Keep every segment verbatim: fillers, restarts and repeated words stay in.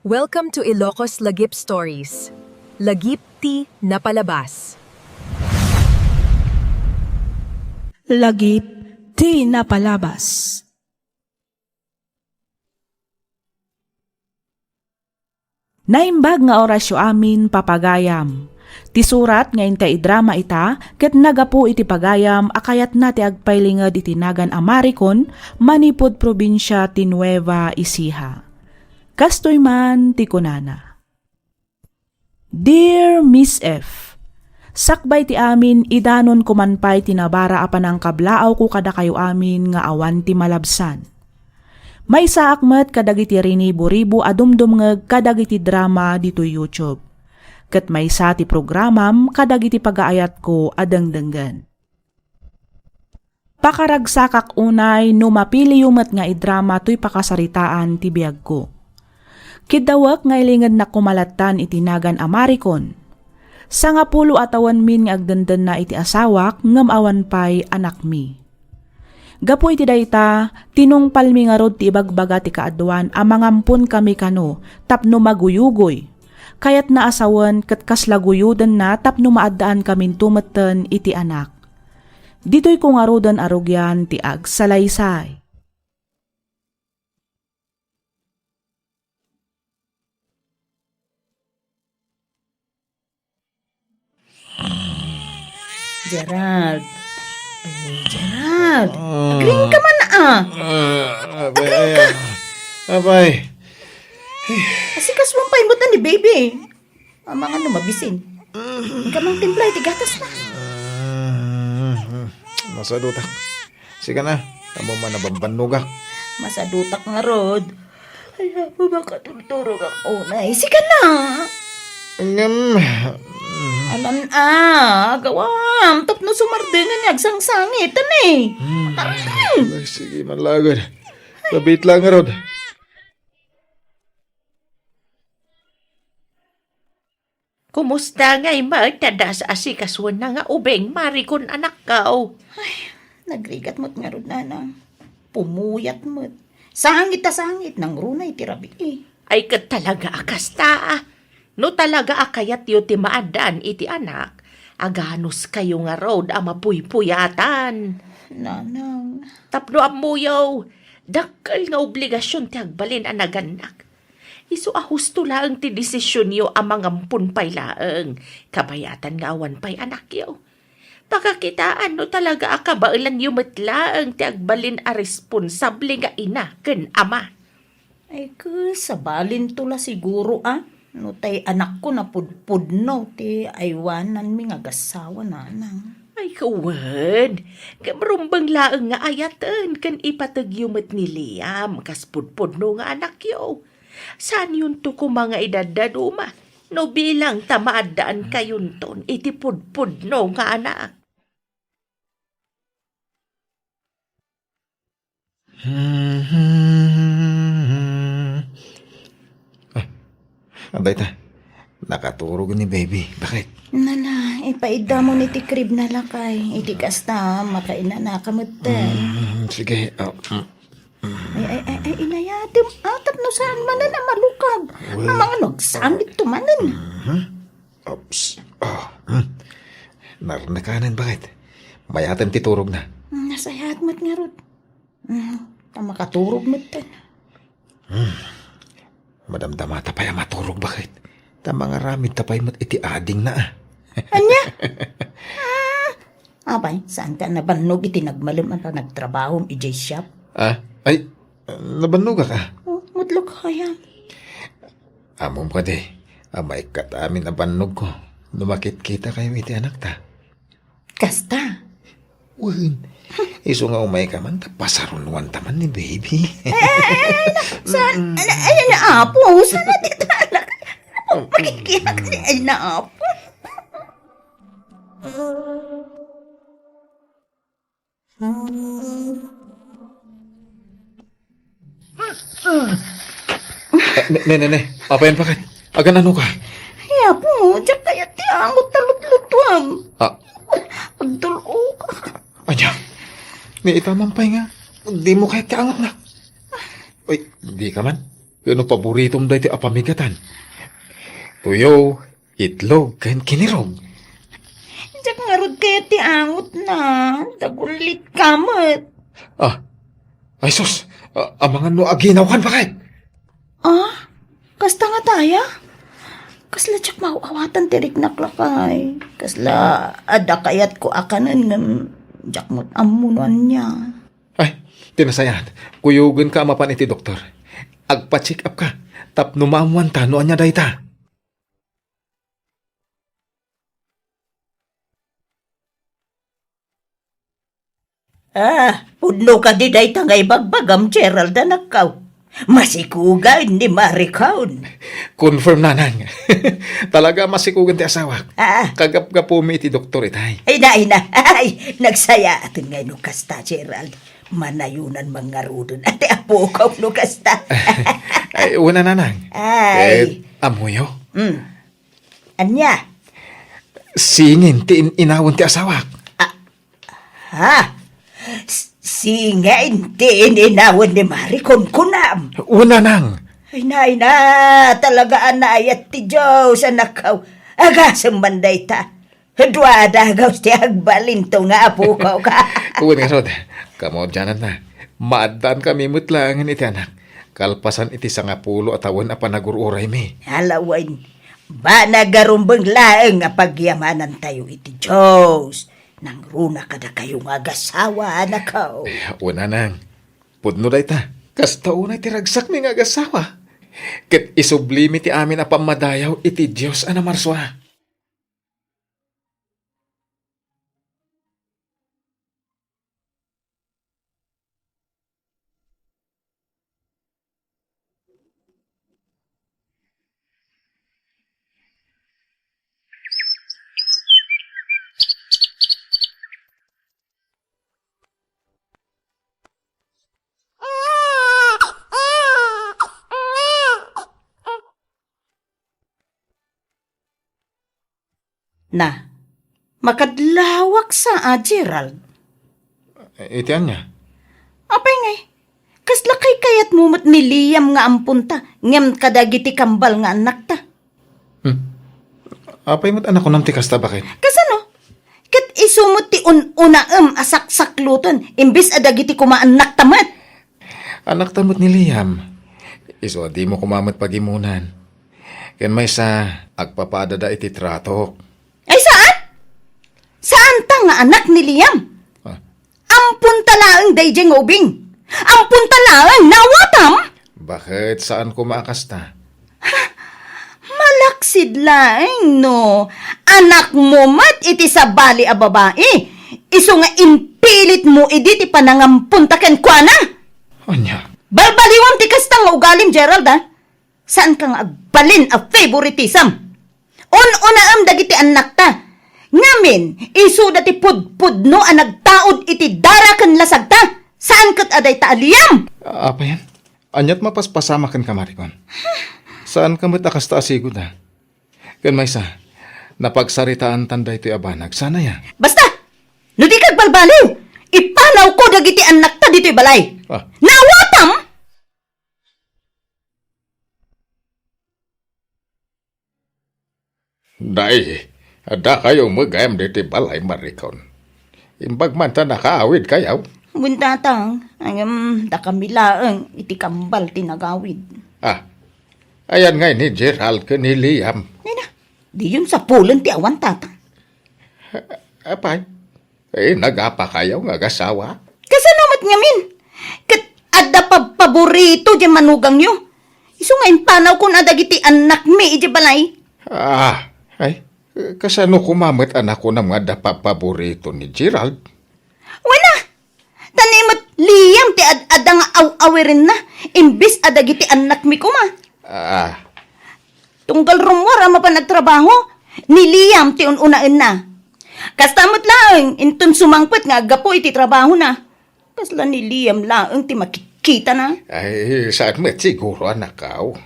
Welcome to Ilocos Lagip Stories. Lagip ti napalabas. Lagip ti napalabas. Naimbag nga orasyo amin, papagayam. Ti surat nga intay idrama ita ket nagapu iti pagayam a kayatna ti agpailinged iti nagan a Maricon manipud probinsia ti Nueva Ecija. Kastoy man ti kunana. Dear Miss F, sakbay ti amin, idanon ko man pay ti nabara a panangkablaawko kadakayo amin nga awan ti malabsan. Maysaak met kadagiti rinibo-ribo a dumdumngeg kadagiti drama ditoy YouTube. Ket maysa ti programam kadagiti pagaayatko a dengdenggen. Pakaragsakak unay no mapiliyo met nga idrama toy pakasaritaan ti biagko. Kiddawek nga ilingednak koma lattan iti nagan a Maricon. Sangapulo a tawenmin nga agdendenna iti asawak ngem awan pay anakmi. Gapu iti dayta, tinungpalmi ngarud ti ibagbaga ti kaaduan a mangamponkami kano tapno maguyugoy. Kayatna a sawen ket kasla guyodenna tapno maaddaankaminto metten iti anak. Ditoyko ngaruden a rugian ti agsalaysay. Gerald. Ay, Gerald. Ah. Agring ka man, ah. Ah, abay, agring ka. Abay. Asikaso pay met ni baby. Amangan no mabisin. Ika mang timpla iti gatas na. Ah, masadutak. Sika na, amo man a bambannogak. Masadutak ngarud. Ay, Apo, makaturturogak unay. Sika na. Ngem. Alan a, gawam. Tapno sumardengen nga agsangsangit, ani? Hmm. Ay, sige man lagad. Labit lang, ngarud. Kumusta ngay met ta asikasuenna nga ubing, Maricon, anakko? Ay, nagrigat met ngarud, nanang. Pumuyat met. Sangit a sangit, nangruna iti rabii. Ay, ket talaga a kasta, a. No talaga a kayatyo ti maaddaan iti anak, aganuskayo ngarud a mapuypuyatan. Nanang. Tapno ammoyo, dakkel nga obligasion ti agbalin a nagannak. Isu a husto laeng ti desisionyo a mangampon pay laeng, kabayatan nga awan pay anakyo. Pakakitaan no talaga a kabaelanyo met laeng ti agbalin a responsable nga ina ken ama. Ay, ket sabalinto la siguro, a, no tay anakko napudpudno ti aywananmi nga agassawa, nanang. Ay, wen, ngem rumbeng laeng nga ayaten ken ipategyo met ni Liam kas pudpudno nga anakyo. Saanyonto koma nga idaddaduma no bilang ta maaddankayonton iti pudpudno nga anak. Ah, adda ita. Nakaturog ni baby. Bakit? Nana, ipaiddamon iti crib na, lakay. Iti kasta, makainanaka metten. Mm, sige. Ah, mm. Ay, ay, ay, ay, inayatem. Ah, tapno saan manen a malukag? Well, amangan no agsangitto manen. Mhm. Oops. Ah, hmm. Narnekanen, bakit? Mayatem ti turogna. Hmm, nasayaat met ngarud. Hmm, ta makaturog metten. Hmm. Madamdamata pay a maturog, bakit? Ta mangaramidta pay met iti adingna, a. Ania? Ah, apay, saanka a nabannog iti nagmalem a panagtrabahom idiay shop? Ah, ay, nabannogak, a. Oh, mutlo ka kaya. Ammom kadi, a maikkat amin a bannogko no makitkitakayo iti anakta. Kasta? Wen, isu nga umayka man, ta pasarunoanta man ni baby. Ay, ay, ay, ay, na, saan, ay, ay, na, apo, saan na di talak? Apo, pakikita ka ni, ay, na, apo. Eh, ne, ne, ne, ne. Apay, bakit? Aganano ka? Ay, apo, diak kayat ti angot ta lutlutuam. Ah. Agdul-ok. Ania? Ni ita man pay nga, dimo kayat ti angotna. Uy, dika man. Ken no paboritom daytoy a pamigatan? Tuyo, itlog, ken kinirog. Diak ngarud kayat ti angotna. Dagullit ka met. Ah, ay sus, a-, amangan no aginawkan, bakit? Ah, kasta nga taya? Kasla diak maaw-awatan ti riknak, lakay. Kasla adda kayatko a kanen ngem diak met ammo no ania. Ay, ti nasayaat, kuyogenka a mapan iti doktor. Agpa-check up ka, tapno maammoanta no ania dayta. Ah, pudno kadi dayta nga ibagbagam, Gerald, anakko? Masikugan ni Maricon. Confirm, nanang. Talaga masikugan ti asawak. Ah. Kagapgapumi iti doktor itay. Ay, na, ay, na. Ay, nagsayaaten ngay no kasta, Gerald. Manayonan man ngaruden a ti apok no kasta. Ay, una, nanang. Ay. Eh, ammoyo? Mm. Ania? Singin ti in-inawen ti asawak. Ah, ha? S-, singin ti in-inawen ni Maricon, kunam? Una, nang. Ay, nay na, talaga a naayat ti Diyos, anakko. Agasem man dayta. Dua dagaw ti agbalinto nga apok ka. Wen ngarud, kamaudiananna. Maaddankami met laengen iti anak. Kalpasan iti sangapulo a tawen a panagur-uraymi. Alawen, banag a rumbeng laeng a pagyamanantayo iti Dios. Nangruna kadakayo nga agasawa, anakko. Wen, nanang. Pudno dayta. Kasta unay ti ragsakmi nga agasawa. Ket isublimi ti amin a pammadayaw iti Dios a namarsua. Na, makadlawak sa a, Gerald. Iti ania? Apay ngay, kasla kaykayatmo met ni Liam nga amponta ngem kadagiti kambal nga annakta? Hmm. Apay met a nakunam ti kasta, baket? Kasano? Ket isu met ti un-unaem a saksakloten imbes a dagiti koma annakta met. Annakta met ni Liam. Isu a dimo koma met pagimunan. Ken maysa, agpapadada iti tratok. Ay, saan? Saanta nga anak ni Liam? Ah. Amponta laeng daydiay nga ubing. Amponta laeng, naawatam? Baket saan koma a kasta? Ha? Malaksid laeng no anakmo met iti sabali a babai. Isu nga impilitmo idi ti panangamponta kenkuana. Ania? Balbaliwam ti kasta nga ugalim, Gerald, a. Saanka nga agbalin a favoritism. Un-unaem dagiti annakta. Ngamin, isuda ti pudpudno a nagtaud iti dara ken lasagta. Saan ket a dayta a Liam? Apayen? Aniat mapaspasama kenka, Maricon? Saanka met a kasta a sigud, a. Ken maysa, napagsaritaantan daytoy a banag. Saan aya? Basta! No dika agbalbaliw, ipanawko dagiti annakta ditoy balay. Ah. Naawatam? Dakayo met gayam ditoy balay, Maricon. Imbag man ta nakaawidkayo. Wen, Tatang, ngem dakami laeng iti kambal ti nagawid. Ah, ayan ngay ni Gerald ken ni Liam. Nina, diyon sapulen ti awan, Tatang. Apay, eh, nagapakayo nga agasawa? Kasano met ngamin? Ket adda pabpaborito diay manugangyo. Isu nga impanawkon a dagiti annakmi idiay balay. Ah, ay, kasano koma met a nakunam nga adda pabpaborito ni Gerald? Wen a, ta ni met Liam ti ad-adda nga aw-awirenna, imbes a dagiti annakmi koma. Ah. Tunggal rummuar a mapan agtrabaho, ni Liam ti un-unaenna. Kasta met laeng, inton sumangpet nga aggapu iti trabahona. Kasla ni Liam laeng ti makitkitana. Ay, saan met siguro, anakko.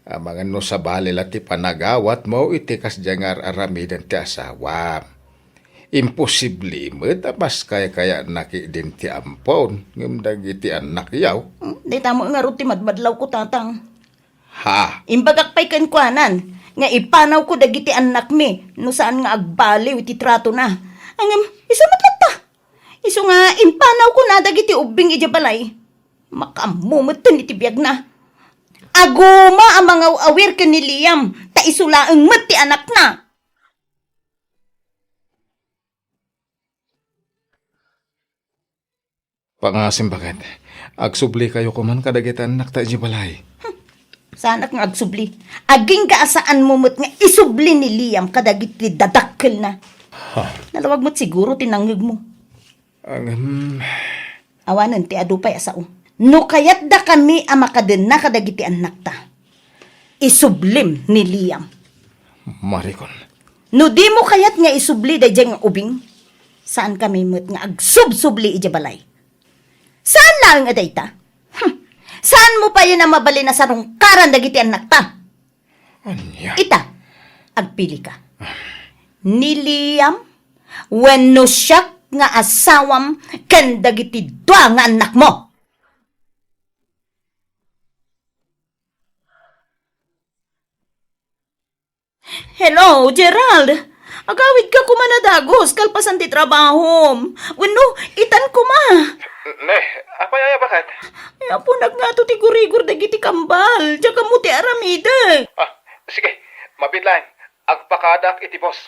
Amangan no sabali la ti panagawatmo iti kasdiay nga ar-aramiden ti asawam. Imposible met a mas kaykayanak idin ti ampon, ngem dagiti annakyo. Hmm, dayta met ngarud ti madmadlawko, Tatang. Ha? Imbagak pay kenkuanan nga ipanawko dagiti annakmi no saan nga agbaliw iti tratona. Ngem, isu met latta. Isu nga impanawkona dagiti ubbing idiay balay. Makaammo metten iti biagna. Aguma a mangaw-awir ken ni Liam, ta isu laeng met ti anakna. Pangasim, baket. Agsublikayo koman kadagiti annakta idiay balay. Saanak nga agsubli. Agingga a saanmo met nga isubli ni Liam kadagiti dadakkelna. Ha? Nalawag met siguro ti nangngegmo. Ngem, awanen ti adu pay a sao. No kayatdakami a makadenna kadagiti annakta, isublim ni Liam. Marikon. No dimo kayat nga isubli daydiay nga ubing, saankami met nga agsubsubli idiay balay. Saan laeng a dayta? Hmm. Saanmo payen a mabalin a sarungkaran dagiti annakta? Ania? Ita, agpilika. Ni Liam wenno siak nga asawam ken dagiti dua nga annakmo. Hello, Gerald! Agawidka koma a dagus kalpasan ti trabahom. Wenno, itan koma. Ne, apay aya, baket? Ay, apunak ngato ti gurigor dagiti kambal. Diak ammo ti aramidek. Ah, sige. Mabiit laeng. Agpakaadak iti boss.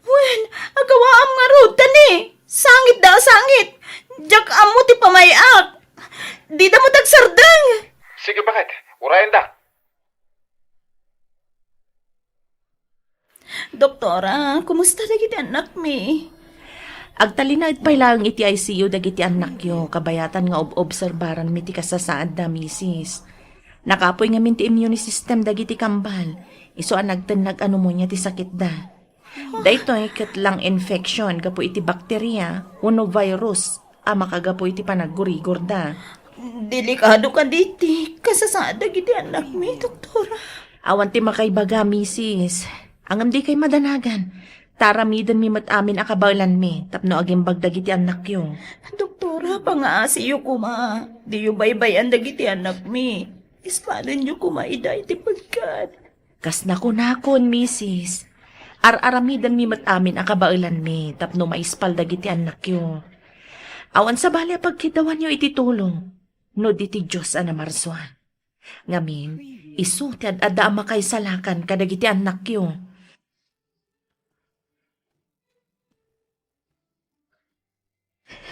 Wen, agawaam ngarud, ta ni. Sangit da, sangit. Diak ammo ti pamay-ak. Dida met agsardeng. Sige, baket. Urayendak. Doktora, kumusta dagiti annakmi? Agtalinaed pay laeng iti I C U dagiti annakyo, kabayatan nga ob-obserbaranmi ti kasasaadda, misis. Nakapuy ngamin ti immune system dagiti kambal, isu a nagtennag a pneumonia ti sakitda. Daytoy ket lung infection gapu iti bakteria wenno virus a makagapu iti panaggurigorda. Delikado kadi ti kasasaad dagiti annakmi, doktora. Awan ti makaibaga, misis. Ngem dikay madanagan. Ta aramidenmi met amin a kabaelanmi tapno agimbag dagiti annakyo. Doktora, pangaasiyo koma. Diyo baybay-an dagiti annakmi. Ispalenyo koma ida iti pegkad. Kas nakunakon, misis, ar-aramidenmi met amin a kabaelanmi tapno maispal dagiti annakyo. Awan sabali a pagkiddawanyo iti tulong no di ti Dios a namarsua. Ngamin, isu ti ad-adda a makaisalakan kadagiti annakyo.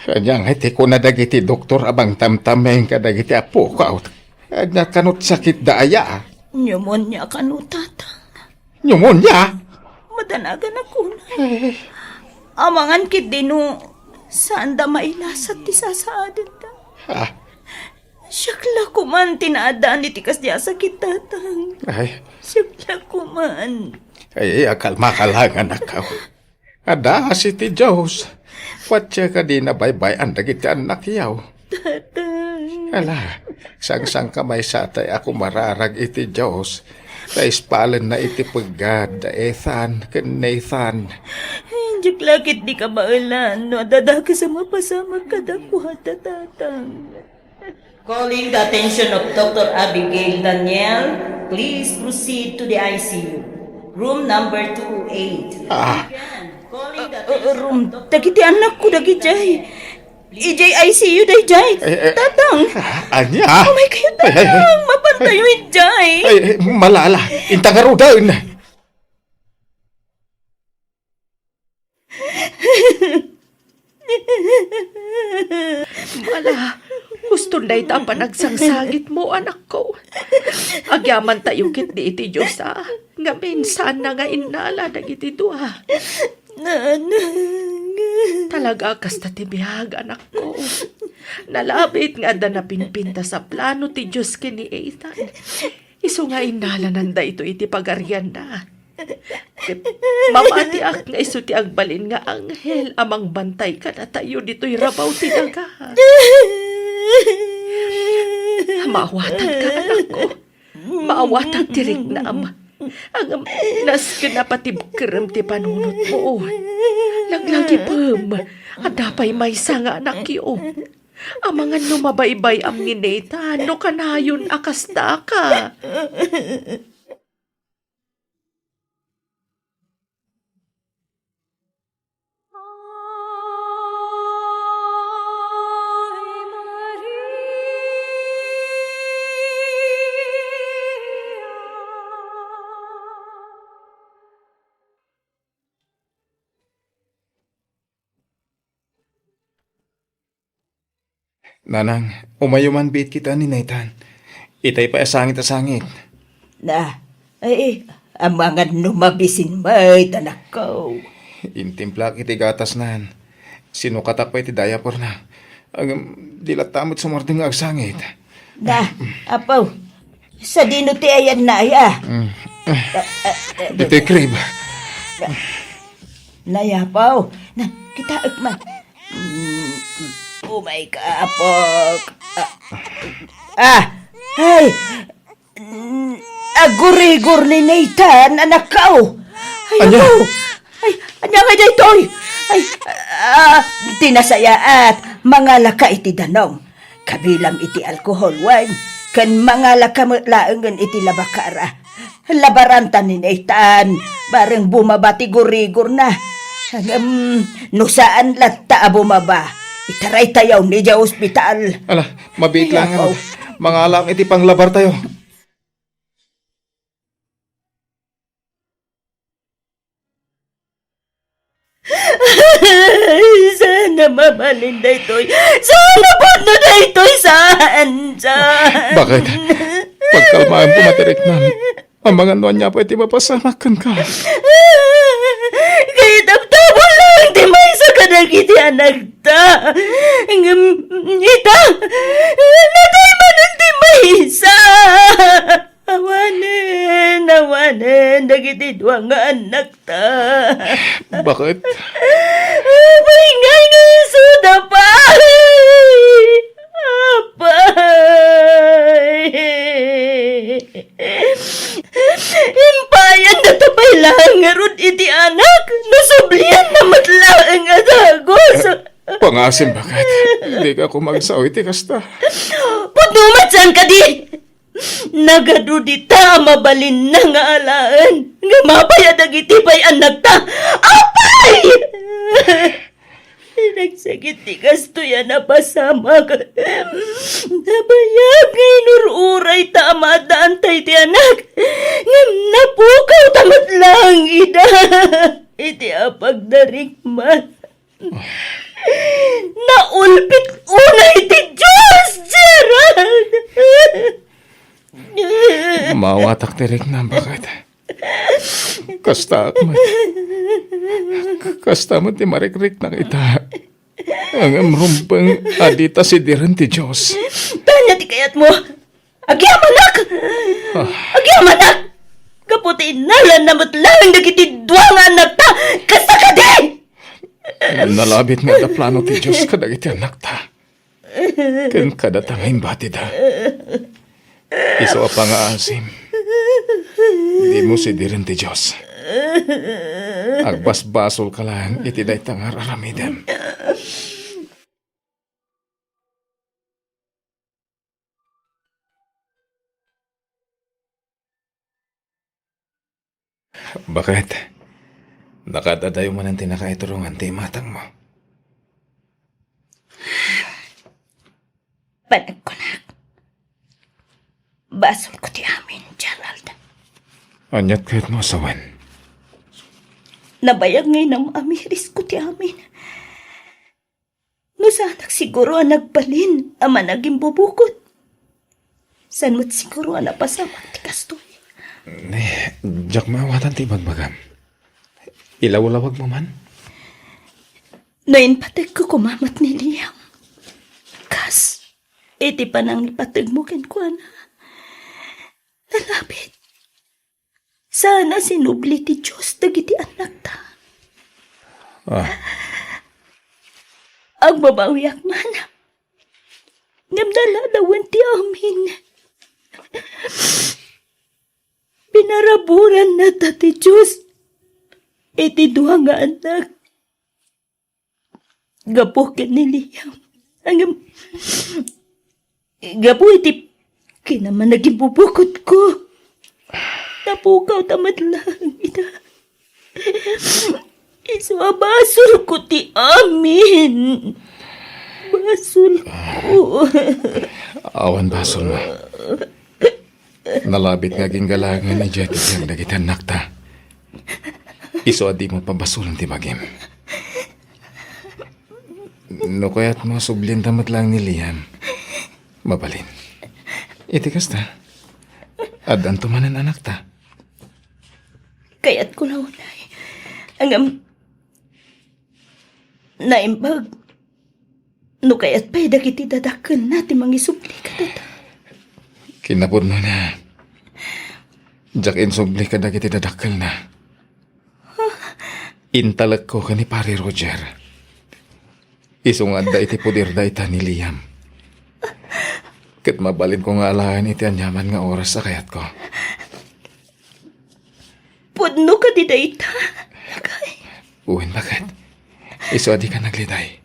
Ania ngay ti kuna dagiti doktor a mangtamtameng kadagiti apok? Ania kano ti sakitda aya? Pneumonia kano, Tatang. Pneumonia? Madanagan a kuna. Eh. Amangan ketdi no saanda mailasat ti sasaadenda. Ah. Siak la koman ti naaddaan iti kasdi a sakit, Tatang. Ay. Siak la koman. Ay, akalmaka laeng, anakko. Adda asi ti Dios. Patse kadi nabaybay-an dagiti annakyo. Tatang. Ala, sangsangka maysa tay a kumararag iti Dios. Ta ispalenna iti pegkad da Ethan ken Nathan. Diak la ketdi kabaelan no adda dakes a mapasamak kadakuada, Tatang. Calling the attention of Doctor Abigail Daniel, please proceed to the I C U. Room number two oh eight. Ah. Again, calling the Uh, uh, attention room, of Doctor dagiti annakko, Abigail dagidiay. Daniel. Idiay I C U, daydiay. Eh, eh. Tatang. Ah, ania? Umay kayo, Ay, ay, ay. Tatang. Mapantayo, idiay. Ay, ay, malala. Inta ngaruden. Ala, huston dayta a panagsangsagitmo, anakko. Agyamantayo ketdi iti Dios, a, ngamin saanna nga innala dagiti dua. Nanang. Talaga kasta ti biag, anakko. Nalabit nga adda napinpintas a plano ti Dios ken ni Ethan. Isu nga innalananda ito iti pagarianna. Ket mamatiak nga isu ti agbalin nga anghel a mangbantay kadatayo ditoy rabaw ti daga. Maawatanka, anakko. Maawatak ti riknam. Ngem nasken a patibkerem ti panunotmo. Laglagipem. Adda pay maysa nga anakyo. Amangan no mabaybay-am ni Nathan no kanayon a kastaka. Nanang, umayo man biit kita ni Nathan. Itay pay a sangit a sangit. Na, ay, amangan no mabisin met, anakko. Intimplak iti gatasnan. Sinukatak pay ti diaperna. Ngem, di latta met sumardeng nga agsangit. Na, apo, sadino ti ayanna aya? Mm. Ah, ah, ah, Ditoy crib. Nayapaw. Na, kitaek man. Mm, oh my God, apok. Ah, ah, ay. Mm, agurigor ni Nathan, anakko. Ay, Anya? Apo. Ay, anya nga daytoy? Ay, ah, di nasayaat. Mangalaka iti danum. Kabilang iti alcohol wine, ken mangalaka met laengen iti labakara. Labaranta ni Nathan, bareng bumaba ti gurigorna. Ngem, no saan latta a bumaba, itaraytayo idiay ospital. Ala, mabiit Ay, lang, apo. Ano, mangalam iti panglabartayo. Saan a mabalin daytoy? Saan a pudno daytoy? Saan? Saan? Bakit? Pagkalmaanmo, Mati Riknam. Amangan no ania pay ti mapasamak kenka. Kaitabtabon lang ti maysa kadagiti anakta. Ngem ita, natay manen ti maysa. Awanen, awanen, dagiti dua nga annakta. Bakit? Apay nga, nga isuda pay? Apay. Impayan data pay laeng ngarud iti anak, no sublian na met laeng a dagus. Pangasim, bakit? Dika koma agsao iti kasta. Pudno met saan kadi? Nagadu dita a mabalinna nga alaen nga mapay a dagiti pay annakta. Apay! Nagsakit ti kastoy a napasamak. Nabayag nga inur-urayta a maaddaanta iti anak. Ngem napukawta met laeng ida iti apagdarikman. Naulpit unay ti Dios, Gerald! Maawatak ti riknam, bakit? Kasta met. Kasta met ti marikriknak ita. Ngem rumbeng a dita sidiren ti Dios. Ania ti kayatmo? Agyamanak! Ah. Agyamanak! Gapu ta innalanna met laeng dagiti dua nga annakta, kasta kadi? Nalabit nga adda plano ti Dios kadagiti annakta. Ken kadata nga imbatida. Isu a pangaasim. Dimo sidiren ti Dios. Agbasbasolka laeng iti dayta nga ar-aramidem. Bakit? Nakaad-adayo manen ti nakaiturongan ti imatangmo? Panagkunak, basolko ti amin, Gerald. Aniat kayatmo a sawen? Nabayag nga inam-amirisko ti amin. No saanak siguro a nagbalin a managimbubukod, saan met siguro a napasamak ti kastoy. Eh, diak maawatan ti ibagbagam. Ilawlawagmo man? No impategko koma met ni Liam, kas iti panangipategmo kenkuana, nalabit. Saan a sinubli ti Dios dagiti annakta. Ah. Agbabawiak man. Ngem naladawen ti amin. Pinaraburanna ta ti Dios iti dua nga annak. Gapu ken ni Liam, Ngem, gapu iti kinamanagimbubukotko, napukawta met laeng ida. Isu a basolko ti amin. Basolko. Awan basolmo. Nalabit nga aginggalangen idiay ti biag dagiti annakta. Isu a dimo pabasolen ti bagim. No kayatmo, sublienta met laeng ni Liam. Mabalin. Iti kasta, addanto manen annakta. Kayatko la unay. Ngem, naimbag no kayat pay dagiti dadakkelna ti mangisubli kadata. Kinapudnona, diak insubli kadagiti dadakkelna. Intalekko ken ni Pari Roger. Isu nga adda iti puder dayta ni Liam. Ket mabalinko nga alaen iti aniaman nga oras a kayatko. Pudno kadi dayta, lakay? Wen, baket. Isu a dika nagliday.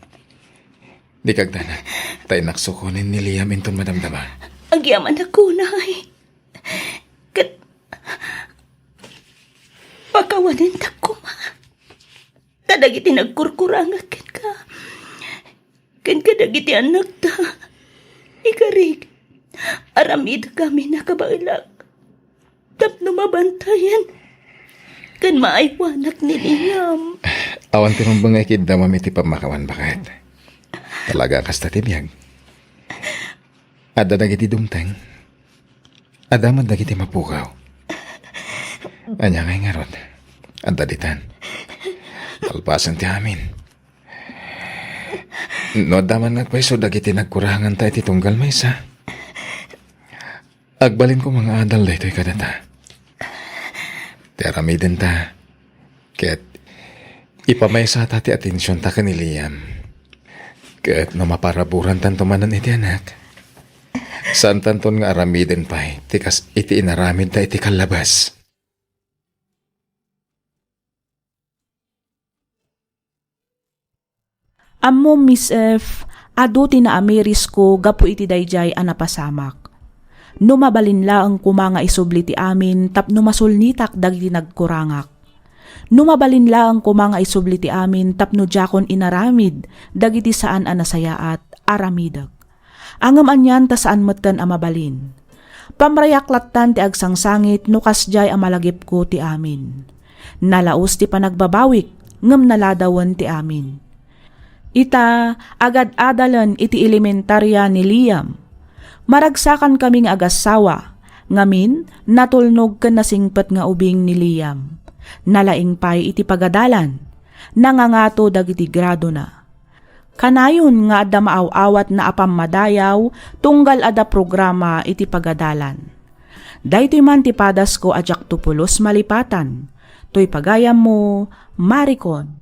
Dika agdanag, ta innak sukonen ni Liam inton madamdama. Agyamanak unay. Ket pakawanentak koma kadagiti nagkurkurangak kenka, ken kadagiti annakta. Ikarik, aramidek amin a kabaelak tapno mabantayan ken maaywanak ni Liam. Awan ti rumbeng nga ikiddawam iti pammakawan, baket. Talaga kasta ti biag. Adda dagiti dumteng. Adda met dagiti mapukaw. Ania ngay ngarud? Adda ditan. Kalpasan ti amin. No adda man nga agpayso dagiti nagkuranganta iti tunggal maysa, agbalinko nga adal daytoy kadata. Ti aramidenta, ket ipamaysata ti atensionta ken ni Liam. Ket no maparaburantanto manen iti anak, saantanton nga aramiden pay ti kas iti inaramidda iti kallabas. Ammom, Miss F, adu ti naamirisko gapu iti daydiay a napasamak. No mabalin laeng koma nga isubli ti amin tapno masulnitak dagiti nagkurangak. No mabalin laeng koma nga isubli ti amin tapno diakon inaramid dagiti saan a nasayaat, aramidek. Ngem anian ta saan metten a mabalin. Pamrayak lattan ti agsangsangit no kasdiay a malagipko ti amin. Nalaus ti panagbabawik, ngem naladawen ti amin. Ita, agad-adalen iti elementaria ni Liam. Maragsakankami nga agassawa, ngamin, natulnog ken nasingpet nga ubing ni Liam. Nalaing pay iti pagadalan. Nangangato dagiti gradona. Kanayon nga adda maaw-awatna a pammadayaw tunggal adda programa iti pagadalan. Daytoy man ti padasko a diakto pulos malipatan. Toy pagayammo, Maricon.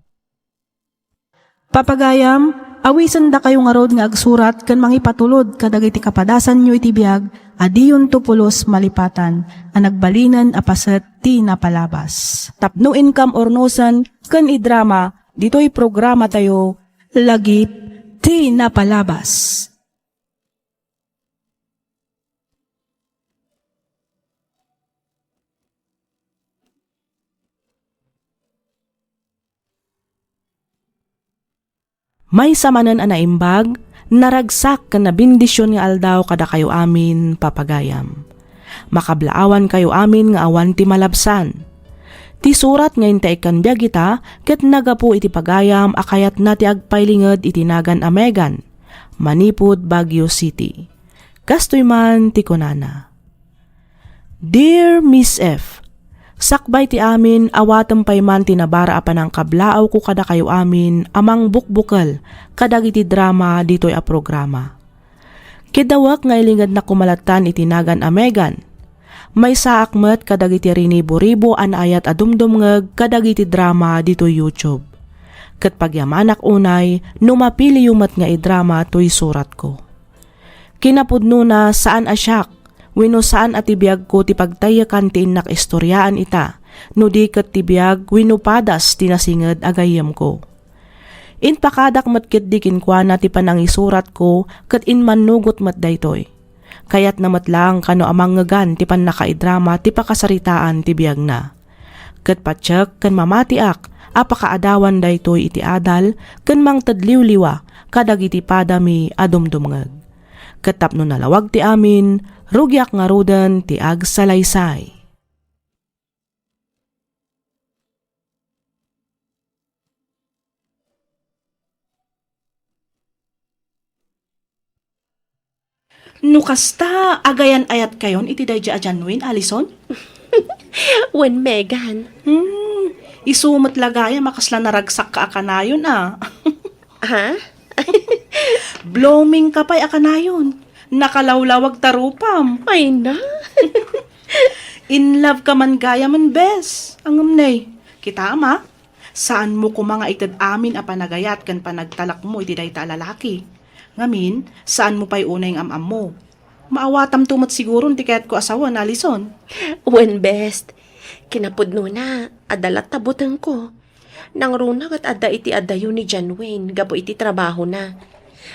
Papagayam, awisendakayo ngarud nga agsurat ken mangipatulod kadagiti kapadasanyo iti biag a diyonto pulos malipatan a nagbalinen a paset ti napalabas. Tapno inkam urnosen ken idrama ditoy programatayo, Lagip ti Napalabas. Maysa manen a naimbag, naragsak ken nabendision nga aldaw kadakayo amin, papagayam. Makablaawankayo amin nga awan ti malabsan. Ti surat nga intaikkan biag ita ket naggapu iti pagayam a kayatna ti agpailinged iti nagan a Megan, manipud Baguio City. Kastoy man ti kunana, Dear Miss F, sakbay ti amin, awatem pay man ti nabara a panangkablaawko kadakayo amin a mangbukbukel kadagiti drama ditoy a programa. Kiddawek nga ilingednak koma lattan iti nagan a Megan. Maysaak met kadagiti riniburibo a naayat a dumdumngeg kadagiti drama ditoy YouTube. Ket pagyamanak unay no mapiliyo met nga idrama toy suratko. Kinapudnona, saan a siak wenno saan a ti biagko ti pagtaykan ti innak istoriaan ita, no di ket ti biag wenno padas ti nasinged a gayyemko. Impakadak met ketdi kenkuana ti panangisuratko ket immannugot met daytoy. Kayatna met laeng kano a mangngegan ti pannakaidrama ti pakasaritaan ti biagna. Ket patiek ken mamatiak a pakaadawan daytoy iti adal ken mangted liwliwa kadagiti padami a dumdumngeg. Ket tapno nalawag ti amin, rugiak ngaruden ti agsalaysay. No kasta, agayan-ayatkayon iti daydi a John Wayne, Alison? Wen, Megan. Hmm, isu met la gayam a kasla naragsakka a kanayon, a. Ha? Blooming ka pay a kanayon. Nakalawlawag ta rupam. Ay na. In love ka man gayamen, bes. Ngem ne, kitam, a. Saanmo koma nga ited amin a panagayat ken panagtalekmo iti dayta a lalaki. Ngamin, saanmo pay unay nga am-ammo. Maawatamto met siguron ti kayatko a sawen, Alison. Wen, bes. Kinapudnona, adda latta butengko. Nangruna ket adda iti adayo ni John Wayne gapu iti trabahona.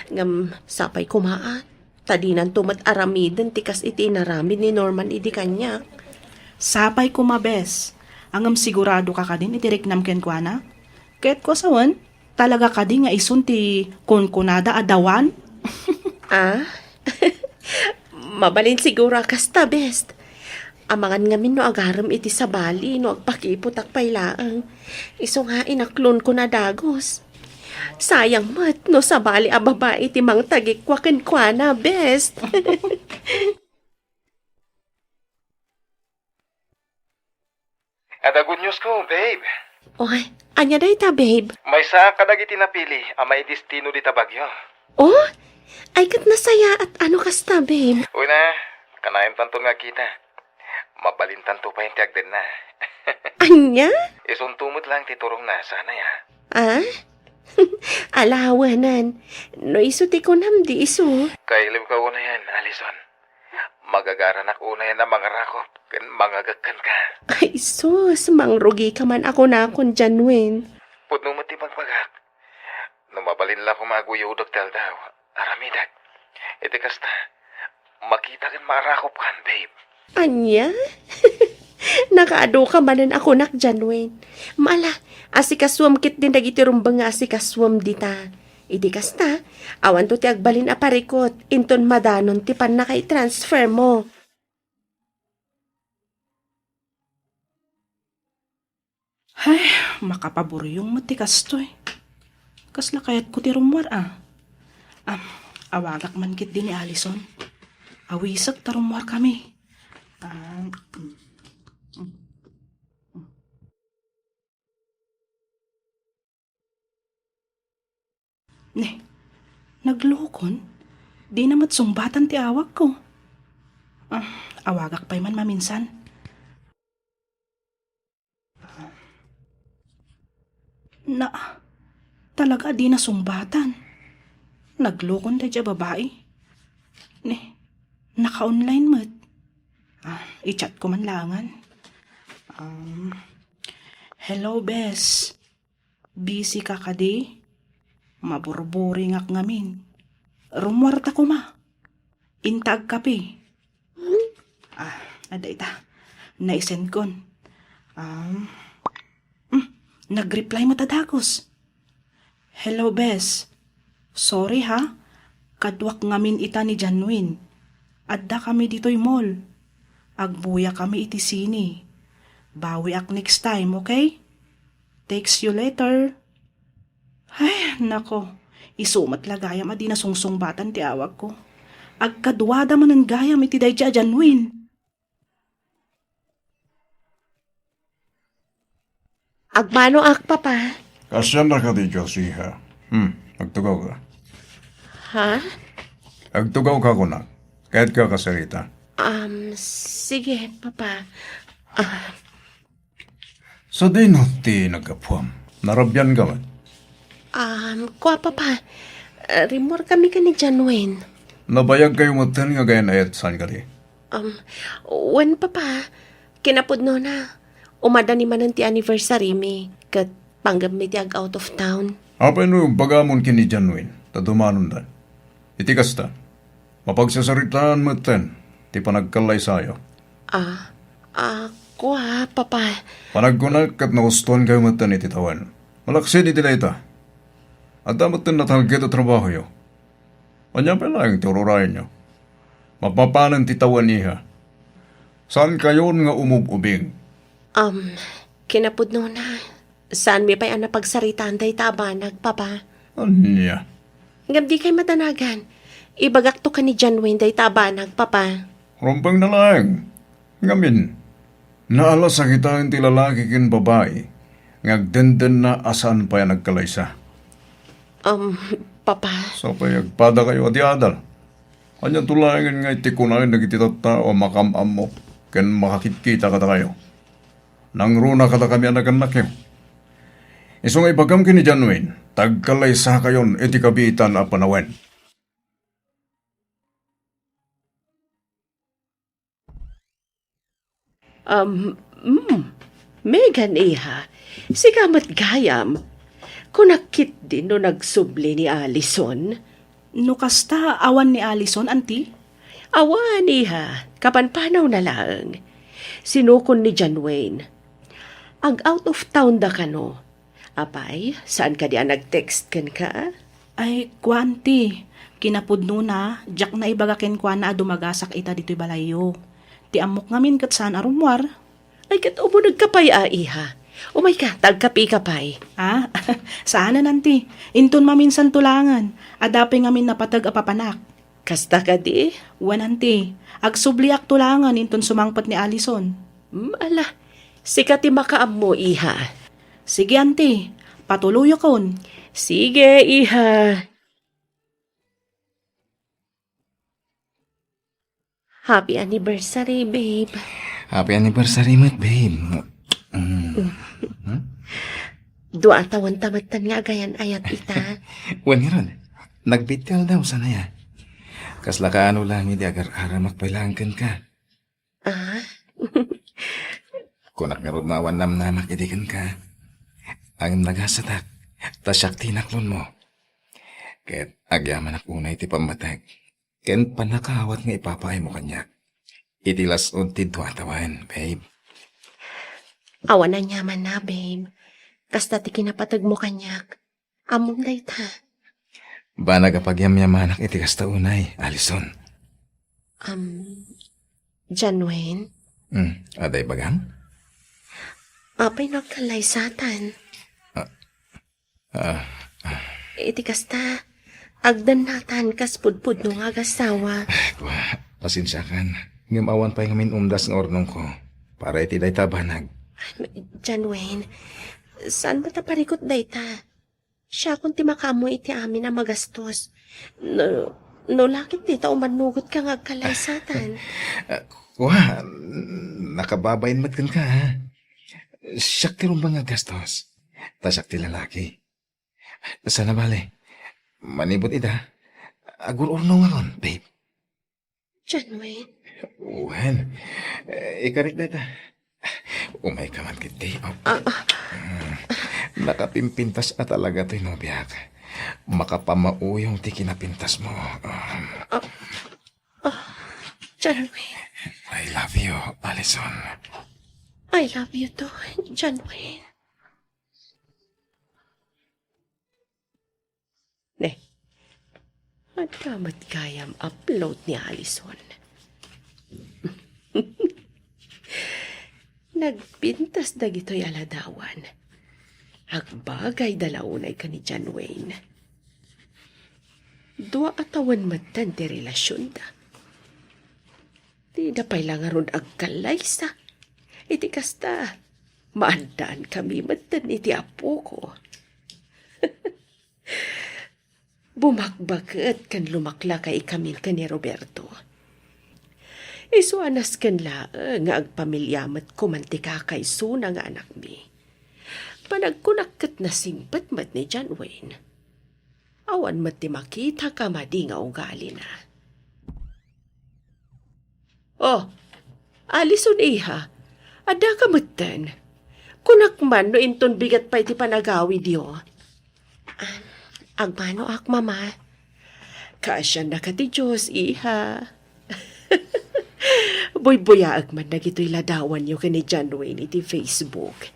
Ngem sapay koma, a, ta dinanto met aramiden ti kas iti inaramid ni Norman idi kaniak. Sapay koma, bes. Ngem sigurado ka kadin iti riknam kenkuana? Kayatko a sawen, talaga kadi nga isun ti kunkunada a dawan? A? Mabalin siguro a kasta, bes. Amangan ngamin no agarem iti sabali no agpakiputak pay laeng. Isu nga inaklonko a dagus. Sayang met no sabali a babai ti mangtagikua kenkuana, bes. Adda good news ko, babe. Oy, ania dayta, babe? Maysaak kadagiti napili a maidestino dita Baguio. Oh? Ay, ket nasayaat a no kasta, babe. Uy na, kanayontanton nga agkita. Mabalintanto pay ti agdenna. Ania? Isunto met laeng ti turongna, saan aya? Ah? Ala, awanan. No isu ti kunam, di isu. Kailiwka unayen, Alison. Magagaranak unayen a mangarakop ken mangagek kenka. Ay, sus, mangrugika man a kunakon, John Wayne. Pudno met ti bagbagak. No mabalin la koma a guyodek ti aldaw, aramidek. Iti kasta, makita ken maarakopkan, babe. Ania? Nakaaduka manen a kunak, John Wayne. Ala, asikasuem ketdin dagiti rumbeng nga asikasuem dita. Idi kasta, awanto ti agbalin a parikut inton madanon ti pannakaitransfermo. Ay, makapaburiong met ti kastoy. Kasla kayatko ti rummuar, a. Am, awagak man ketdi ni Alison. Awisek ta rummuarkami. Ah, Ne, naglukon? Dina met sungbatan ti awagko. Ah, awagak pay man maminsan. Na, talaga a dina sungbatan. Naglukon daydi a babai. Ne, naka-online met. Ah, i-chat ko man laengen. Um, hello, bes. Busy ka kadi? Maburburingak ngamin. Rummuarta koma. Inta agkape. Ah, adda ita. Naisendkon. Um, mm, nag-reply met a dagus. Hello, bes. Sorry, ha. Kaduak ngamin ita ni Janwin. Addakami ditoy mall. Agbuyakami iti sine. Bawiak next time, okay? Text you later. Ay, nako. Isu met la gayam a dina sungsungbatan ti awagko. Agkaduada manen gayam iti daydi a Janwin. Agmanoak, Papa. Kasdiay kadi, Josie, ha? Hmm, agtugaw ka. Ha? Agtugaw ka, kunak. Kayatka a kasarita. Um, sige, Papa. Ah, Sadino ti naggapuam? Narabian ka met? Um, kua, Papa. Ah, rimmuar kami ken ni Janwin. Nabayag kayo metten nga agayan-ayat saan kadi? Um, wen, Papa. Kinapudnona, umadani manen ti anniversary mi, ket panggepmi ti ag-out of town. Apay no bagamon ken ni Janwin, ta dumanonda? Iti kasta, mapagsasaritaan metten ti panagkallaysayo. Ah, ah, kua, Papa. Panagkunak ket nagustuankayo metten iti tawen. Malaksid iti dayta, adda metten natalged a trabahoyo. Ania pay laeng ti ururayenyo? Mapapanen ti tawen, iha. Saankayon nga umub-ubing. Um, kinapudnona, saanmi pay a napagsaritaan dayta a banag, Papa. Ania? Ngem dikay madanagan. Ibagakto ken ni John Wayne dayta a banag, Papa. Rumbengna laeng. Ngamin, naalas a kitaen ti lalaki ken babai nga agdendenna a saan pay a nagkalaysa. Um, Papa. Sapay agpadakayo a di adal. Anianto laengen nga iti kunaen dagiti tattao a makam-ammo ken makakitkita kadakayo? Nangruna kadakami a nagannakyo. Isu nga ibagam ken ni John Wayne, ta agkalaysakayon iti kabiitan a panawen. Um, mm. Megan, iha, sika met gayam. Kunak ketdi no nagsubli ni Allison? No kasta, awan ni Allison, anti? Awan, iha. Kapanpanawna laeng. Sinukon ni John Wayne. Ag-out of town da kano. Apay, saan kadi a nag-text kenka? Ay, kua, anti. Kinapudnona, diak naibaga kenkuana a dumagasak ita ditoy balayyo. Ti ammok ngamin ket saan a rummuar. Ay, ket umunegka pay a, iha. Umayka, ta agkapika pay. Ah, saanen, anti. Inton maminsan to laengen, adda pay ngamin napateg a papanak. Kasta kadi? Wen, anti. Agsubliak to laengen inton sumangpet ni Allison. Hmm, ala, sika ti makaammo, iha. Sige, anti. Patuloyakon. Sige, iha. Happy anniversary, babe. Happy anniversary met, babe. Mm. Hmm? Dua a tawen ta metten nga agayan-ayat ita. Wen ngarud, nagbittial daw, saan aya? Kasla kaano laeng idi agar-aramak pay laeng kenka? Ah? Kunak ngarud no awan namnamak idi kenka. Ngem nagasatak, ta siak ti inaklonmo. Ket agyamanak unay ti pammateg ken pannakaawat nga ipapaaymo kaniak iti las-ud ti dua a tawen, babe. Awan aniamanna, babe. Kasta ti kinapategmo kaniak. Ammom dayta. Banag a pagyamyamanak iti kasta unay, Allison. Um, John Wayne? Hmm, adda ibagam? Apay no agkallaysatan? Ah, ah, ah. Iti kasta, agdennatan kas pudpudno nga agassawa. Ay, kua, pasensiakan. Ngem awan pay ngamin umdas nga urnongko para iti dayta a banag. John Wayne, saan met a parikut dayta? Siakon ti makaammo iti amin a magastos. No, no lakit dita umannugotka nga agkallaysatan. Ah, kua, nakababain met kenka, ha? Siak ti rumbeng nga aggastos. Ta siak ti lalaki. Saan a bale, manipud ita, agur-urnongakon, babe. John Wayne? Wen, eh, ikarik dayta. Umayka man ketdi. Oh. Ah, ah. Mm. Nakapimpintas a talaga toy nobiak. Makapamauyong ti kinapintasmo. Um, Ah, ah, John Wayne. I love you, Allison. I love you too, John Wayne. Ne, adda met gayam upload ni Allison. Nagpintas dagitoy a ladawan. Agbagayda la unay ken ni John Wayne. Dua a tawen metten ti relasionda. Dida pay la ngarud agkallaysa. Iti kasta, maaddaan kami metten iti apoko. Bumakbaket ken lumaklakay kami ken ni Roberto. Isu a nasken laeng nga agpamilia met koman ti kakaisuna nga anakmi. Panagkunak ket nasingpet met ni John Wayne. Awan met ti makita a madi nga ugalina. Oh, Allison, iha, adda ka metten. Kunak man no inton bigat pay ti panagawidyo. Agmanoak, Mama. Kaasiannaka ti Dios, iha. Buybuyaek man dagitoy ladawanyo ken ni John Wayne iti Facebook.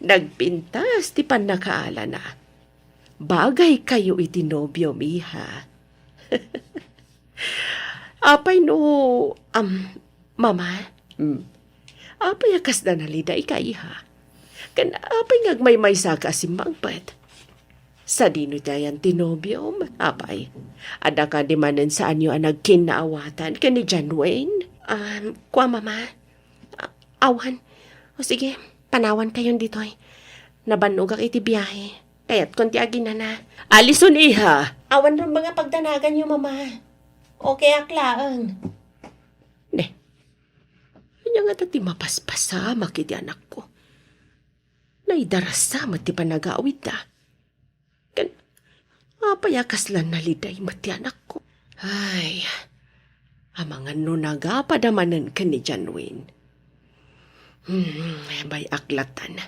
Nagpintas ti pannakaalana. Bagaykayo iti nobiom, iha. Apay no, am, Mama? Hmm. Apay a kasla nalidayka, iha? Ken apay nga agmaymaysaka a simmangpet? Sadino ti ayan ti nobiom? Apay, adda kadi manen saanyo a nagkinnaawatan ken ni John Wayne? Um, kua, Mama? A-, awan. O sige, panawankayon ditoy. Nabannogak iti biahe. Kayatkon ti aginana. Alison, iha! Awan rumbeng a pagdanaganyo, Mama. Okay ak laeng. Ne, ania ngata ti mapaspasamak iti anakko? Naidarasa met ti panagawidda. Ken apay a kasla naliday met ti anakko? Ay, amangan no nagapada manen ken ni John Wayne. Hmm, bay-ak latan.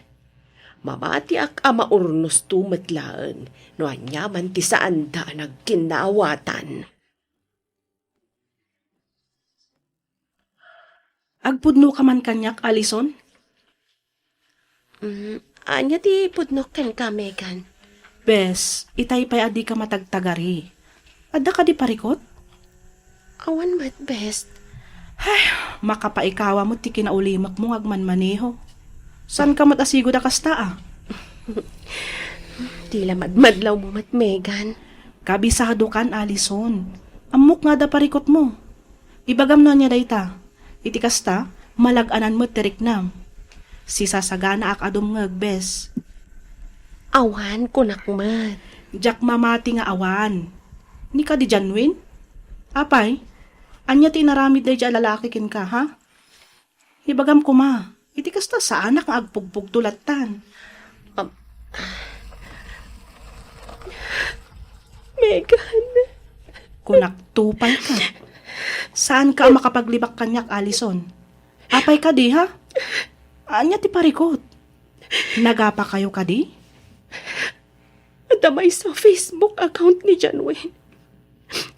Mamatiak a maurnosto met laeng no aniaman ti saanda a nagkinnaawatan. Agpudnoka man kaniak, Alison? Mm, ania ti pudnok kenka, Megan? Bes, itay pay a dika matagtagari. Adda kadi parikot? Awan met, Bes. Ay, makapaikawa met ti kinaulimakmo nga agmanmaneho. Saanka met a sigud a kasta, a? Ti la madmadlawmo met, Megan. Kabisadokan, Alison. Ammok nga adda parikotmo. Ibagam no ania dayta. Iti kasta, malag-anan met ti riknam. Sisasaganaak a dumngeg, Bes. Awan, kunak met. Diak mamati nga awan. Ni kadi John Wayne? Apay, ania ti inaramid daydiay a lalaki kenka, ha? Ibagam koma, iti kasta, saanak nga agpugpugto lattan. Am-, Megan. Kunak, tupayka. Saanka a makapaglibak kaniak, Alison. Apay kadi, ha? Ania ti parikot? Nagapakayo kadi? Adda maysa a Facebook account ni John Wayne.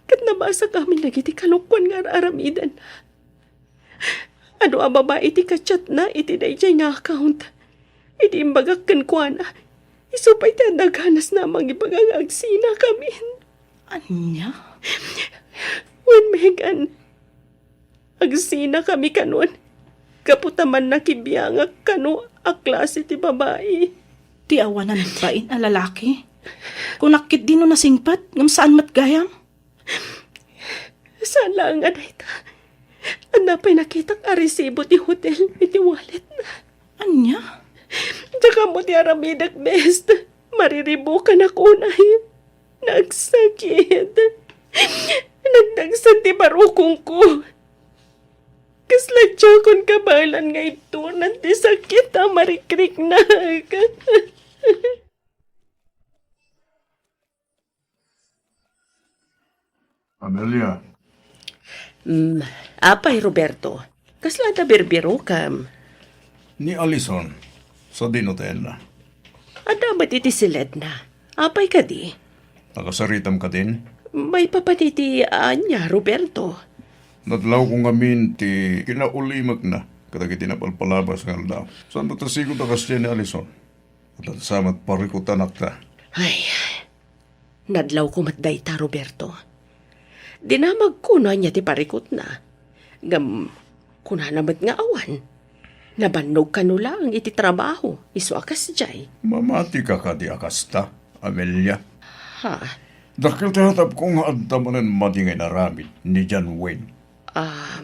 Ket nabasakamin dagiti kalokuan nga ar-aramidenna. Adu a babai ti ka-chatna iti daydiay nga account. Idi imbagak kenkuana, isu pay ti adda ganasna a mangibaga nga agsinakamin. Ania? Wen, Megan, agsinakami kanon, gapu ta mannakibiangak kano a klase ti babai. Ti awanan bain a lalaki? Kunak ketdi no nasingpet, ngem saan met gayam? Saan laeng a dayta. Adda pay nakitak a resibo ti hotel iti walletna. Ania? Diak ammo ti aramidek, Bes. Mariribukanak unay. Nagsakit. Nagdagsen ti barukongko. Kasla diakon kabaelan nga ibturan ti sakit a marikriknak. Amelia. Mm, apay, Roberto, kasla adda birbirokam? Ni Alison, sadino ti ayanna? Adda met iti siledna. Apay kadi? Nakasaritam kadin? Maipapan iti ania, Roberto? Nadlawko ngamin ti kinaulimakna kadagiti napalpalabas nga aldaw. Saan met a sigud a kasdiay ni Alison? Adda sa met parikut ti anakta. Ay, nadlawko met dayta, Roberto. Dinamagko no ania ti parikutna. Ngem, kunana met nga awan. Nabannog kano laeng iti trabaho, isu a kasdiay. Mamatika kadi a kasta, Amelia? Ha? Dakkel ti hatapko nga adda manen madi nga inaramid ni John Wayne. Ah,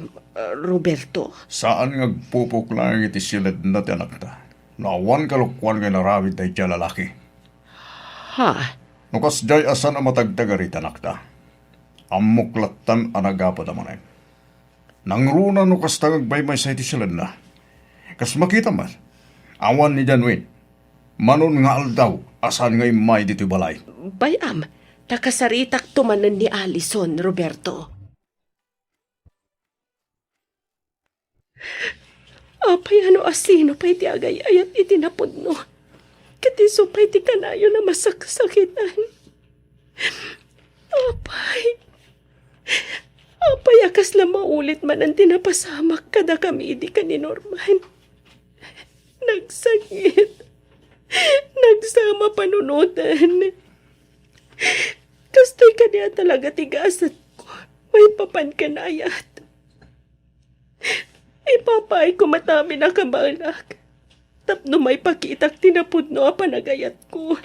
Roberto? Saan nga agpupok laeng iti siledna ti anakta no awan kalokuan nga inaramid daydiay a lalaki. Ha? No kasdiay a saan a matagtagari ti anakta, ammok lattan a nagapada manen. Nangruna no kasta nga agmaymaysa iti siledna. Kas makita met, awan ni John Wayne. Manon nga aldaw a saan nga immay ditoy balay. Bay-am, ta kasaritakto manen ni Alison, Roberto. Apay, ano a sino pay ti agay-ayat iti napudno? Ket isu pay ti kanayon a masaksakitan. Apay, apay a kasla maulit manen ti napasamak kadakami idi ken ni Norman. Nagsakit. Nagsama panunoten. Kastoy kadi a talaga ti gasatko maipapan ken ayat. Ipapaayko met amin a kabaelak tapno maipakitak ti napudno a panagayatko.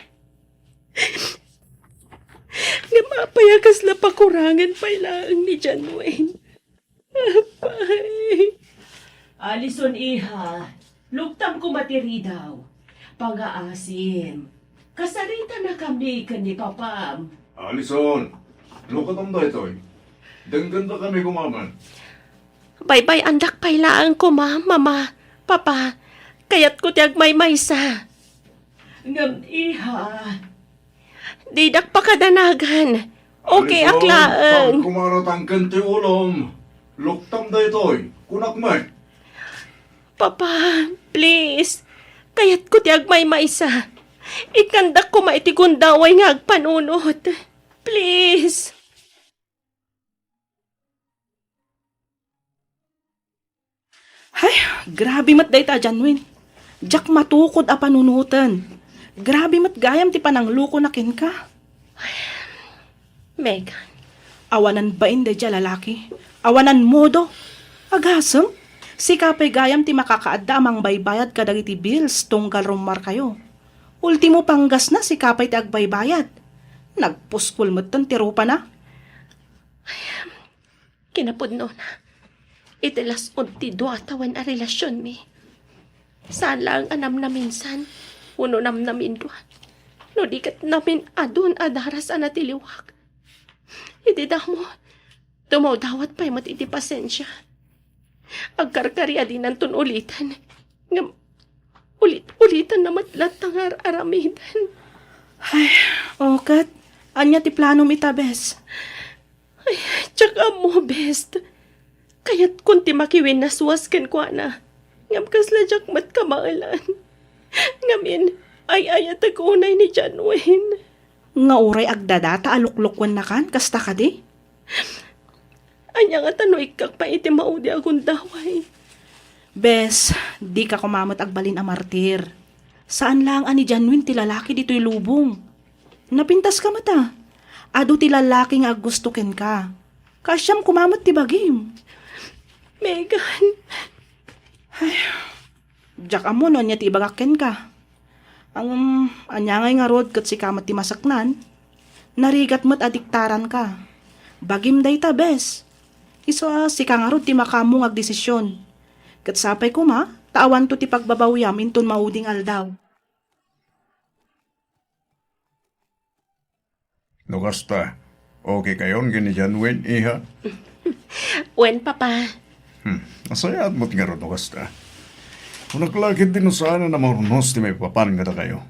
Ngem apay a kasla pakurangen pay laeng ni John Wayne? Apay. Alison, iha, luktam koma ti ridaw. Pangaasim, kasaritanakami ken ni papam. Alison, lukatam daytoy. Denggendakami koma man. Baybay-andak pay laeng koma, Mama, Papa. Kayatko ti agmaymaysa. Ngem, iha. Didak pakadanagan. Okay ak Alison, laeng. Saan kumano tangken ti ulom? Luktam daytoy. Kunak met. Papa, please. Kayatko ti agmaymaysa. Ikkandak koma iti gundaway nga agpanunot. Please. Hay, grabe met dayta a John Wayne. Diak matukod a panunoten. Grabe met gayam ti pananglukona kenka. Megan. Awanan bain daydiay a lalaki. Awanan modo. Agasem, sika pay gayam ti makakaadda a mangbaybayad kadagiti bills tunggal rummuarkayo. Ultimo panggasna, sika pay ti agbaybayad. Nagpuskol metten ti rupana. Kinapudnona, iti las-ud ti dua a tawen a relasionmi, saan laeng a namnaminsan wenno namnamindua, no di ket namin-adun a daras a natiliwak. Iti damo, dumawdawat pay met iti pasensia. Agkarkari a dinanton uliten. Ngem ulit-ulitanna met latta nga ar-aramiden. Ay, o ket, ania ti planom ita, bes? Ay, diak ammo, bes. Kayatkon ti makiwinnaswas kenkuana. Ngem kasla diak met kabaelan. Ngamin, ay-ayatek unay ni John Wayne. Nga uray agdadata a luklukwennakan, kasta kadi? Ania ngata no ikkak pay iti maudi a gundaway? Bes, dika koma met agbalin a martir. Saan laeng a ni John Wayne ti lalaki ditoy lubong. Napintaska met a. Adu ti lalaki nga aggusto kenka. Kaasiam koma met ti bagim. Megan. Ay, diak ammo no ania ti ibagak kenka. Ngem, ania ngay ngarud ket sika met ti maseknan? Narigat met a diktaranka. Bagim dayta, bes. Isu a sika ngarud ti makaammo nga agdesisyon. Ket sapay koma, ta awanto ti pagbabawiam inton maudi nga aldaw. No kasta, okay kayon ken ni John Wayne, iha? Wen, Papa. Hmm, nasayaat met ngarud no kasta. Kunak la ketdi no saan a maurnos ti maipapan kadakayo.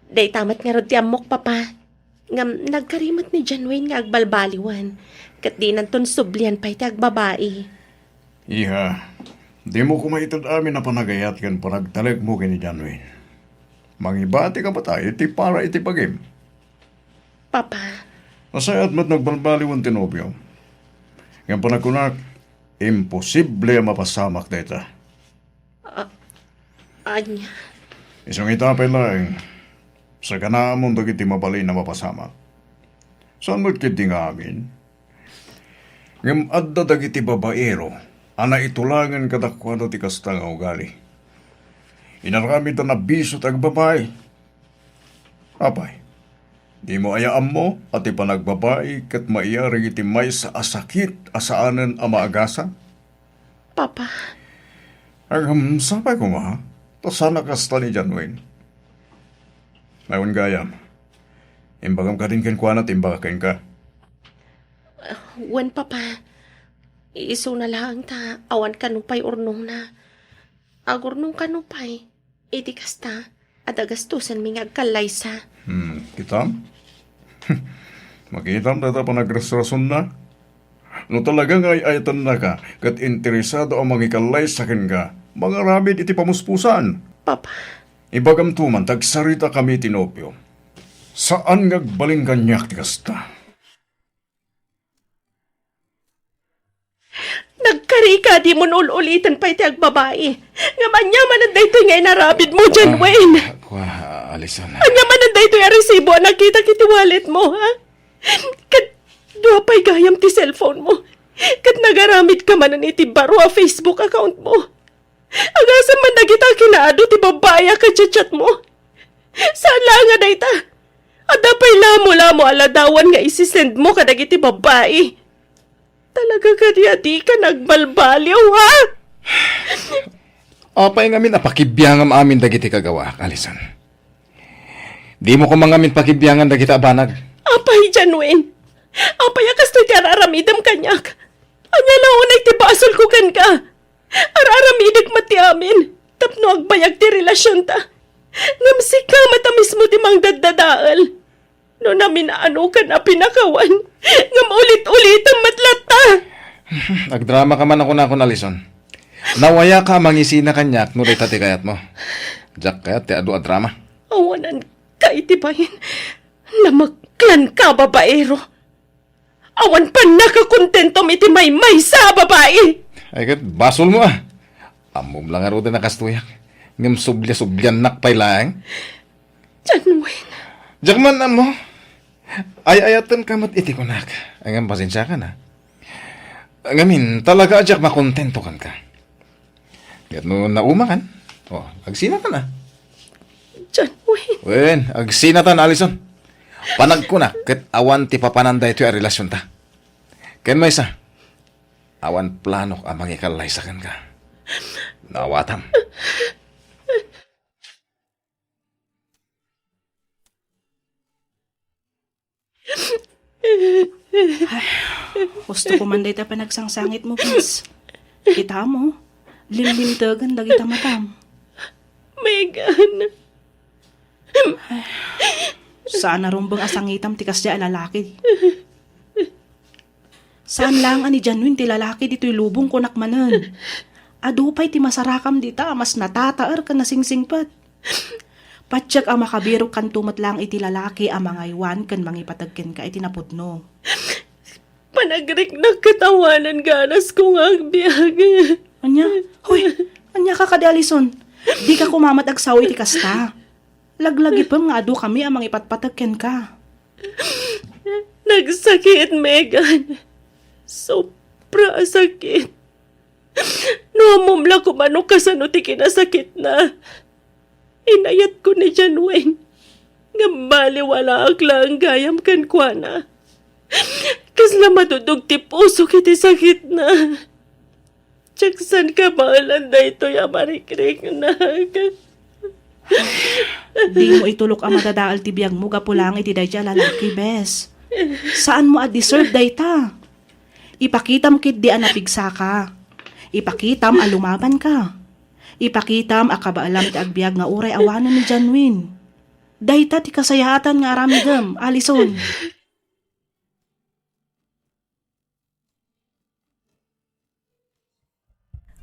Dayta met ngarud ti ammok, Papa. Ngem nagkari met ni John Wayne nga agbalbaliwen, ket dinanton sublian pay ti agbabai. Iha, dimo koma ited amin a panagayat ken panagtalekmo ken ni John Wayne. Mangibatika met iti para iti bagim. Papa. Nasayaat met no agbalbaliwen ti nobiom. Ngem panagkunak, imposible a mapasamak dayta. A-, ania? Isu nga ita pay laeng, saganaamon dagiti mabalin a mapasamak. Saan met ketdi nga amin? Ngem adda dagiti babaero a naitulangen kadakuada ti kasta nga ugali. Inaramidda a bisio ti agbabai. Apay, dimo aya ammo a ti panagbabai ket maiyarag iti maysa a sakit a saanen a maagasat? Papa. Ngem sapay koma, ta saan a kasta ni John Wayne. Maywan gayam, imbagam kadin kenkuana ti imbagak kenka. Wen, Papa. Isuna laeng ta awan kano pay urnongna. Agurnong kano pay. Iti kasta, adda gastosenmi nga agkallaysa. Hmm, kitam? Makitam dayta panagrasrasonna? No talaga nga ay-ayatennaka ket interesado a mangikallaysa kenka, mangaramid iti pamuspusan. Papa. Ibagamto man ta agsaritakami ti nobio. Saan nga agbalin kaniak ti kasta. Nagkari kadimon ul-uliten pay ti agbabai. Ngem ania manen daytoy nga inaramidmo, John Wayne? Ah, kua, Alison. Ania manen daytoy a resibo a nakitak iti walletmo, ha? Ket dua pay gayam ti cellphonemo. Ket nagaramidka manen iti baro a Facebook accountmo. Agasem man dagita kinaadu ti babbai a kachatchatmo. Saan laeng a dayta. Adda pay lamo-lamo a ladawan nga isisendmo kadagiti babbai. Talaga kadi a dika nagbalbaliw, ha? Apay ngamin a pakibiangam amin dagiti kagawaak, Alison? Dimo koma ngamin pakibiangan dagita a banag. Apay, John Wayne? Apay a kastoy ti ar-aramidem kaniak? Ania la unay ti basolko kenka? Ar-aramidek met ti amin tapno agbayag ti relasionta. Ngem sika met a mismo ti mangdaddadael. No namin-anokan a pinakawan, ngem ulit-ulitem met latta. Agdramaka man a kunakon, Alison. Nawayaka a mangisina kaniak no dayta ti kayatmo. Diak kayat ti adu a drama. Awananka iti bain. Namaklanka, babaero. Awan pannakakontentom iti maymaysa a babai. Ay, ket basolmo, a. Ammom la ngaruden a kastoyak, ngem sublia-subliannak pay laeng. John Wayne. Diak man ammo. Ay-ayatenka met iti kunak. Ngem pasensiakan, a. Ngamin, talaga a diak makontento kenka. Ket no naumakan, o, agsinakan, a. John Wayne. Wen, agsinatan, Alison. Panagkunak ket awan ti papanan daytoy a relasionta. Ken maysa, awan planok a mangikallaysa kenka. Naawatam. Ay, husto ko man dayta panagsangsangitmo, Pins. Kitamo, limlimtegen dagita matam. Megan. Ay, saan a rumbeng a sangitam ti kasdiay a lalaki. Saan laeng a ni John Wayne ti lalaki ditoy lubong, kunak manen. Adu pay ti masarakam dita a mas natataer ken nasingsingpet. Patiek a makabirokkanto met laeng iti lalaki a mangaywan ken mangipateg kenka iti napudno. Panagriknak ket awanen ganasko nga agbiag. Ania? Hoy, ania ka kadi, Alison? Dika koma met agsao iti kasta. Laglagipem nga adu kami a mangipatpateg kenka. Nagsakit, Megan. Sobra a sakit. No ammom la koma no kasano ti kinasakitna. Inayatko ni John Wayne. Ngem baliwalaak laeng gayam kenkuana. Kasla madudog ti pusok iti sakitna. Diak saan kabaelan daytoy a marikriknak. Dimo itulok a madadael ti biagmo gapu laeng iti daytoy a lalaki, bes. Saanmo a deserve dayta. Ipakitam ketdi a napigsaka. Ipakitam a lumabanka. Ipakitam a kabaelam ti agbiag nga uray awanen ni John Wayne. Dayta ti kasayaatan nga aramidem, Alison.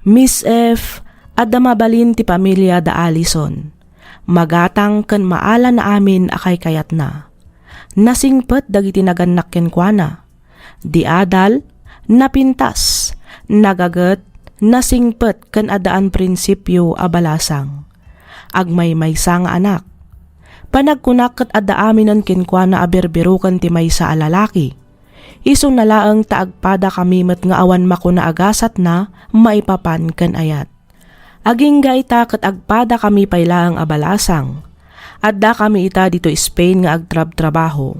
Miss F, adda mabalin ti pamilia da Alison. Magatang ken maala na amin a kaykayatna. Nasingpet dagiti nagannak kenkuana. Di adal, napintas, nagaget, nasingpet ken addaan prinsipio a balasang. Agmaymaysa nga anak. Panagkunak ket adda aminen kenkuana a birbiroken ti maysa a lalaki. Isuna laeng ta agpadakami met nga awan makuna a gasatna maipapan ken ayat. Agingga ita ket agpadakami pay laeng a balasang. Addakami ita ditoy Spain nga agtrabtrabaho.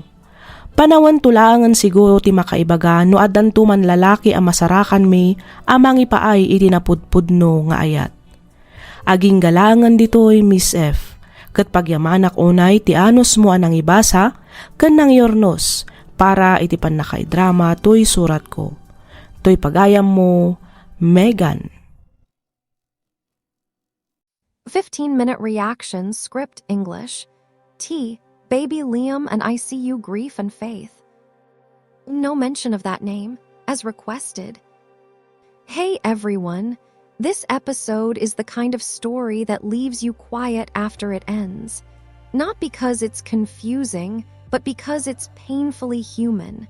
Panawento laengen siguro ti makaibaga no addanto man lalaki a masarakanmi a mangipaay iti napudpudno nga ayat. Agingga laengen ditoy, Miss F, ket pagyamanak unay ti anusmo a nangibasa ken nangiurnos para iti pannakaidrama toy suratko. Toy pagayammo, Megan. Fifteen minute reaction script English. T, baby Liam and I C U grief and faith. No mention of that name, as requested. Hey everyone, This episode is the kind of story that leaves you quiet after it ends. Not because it's confusing, but because it's painfully human.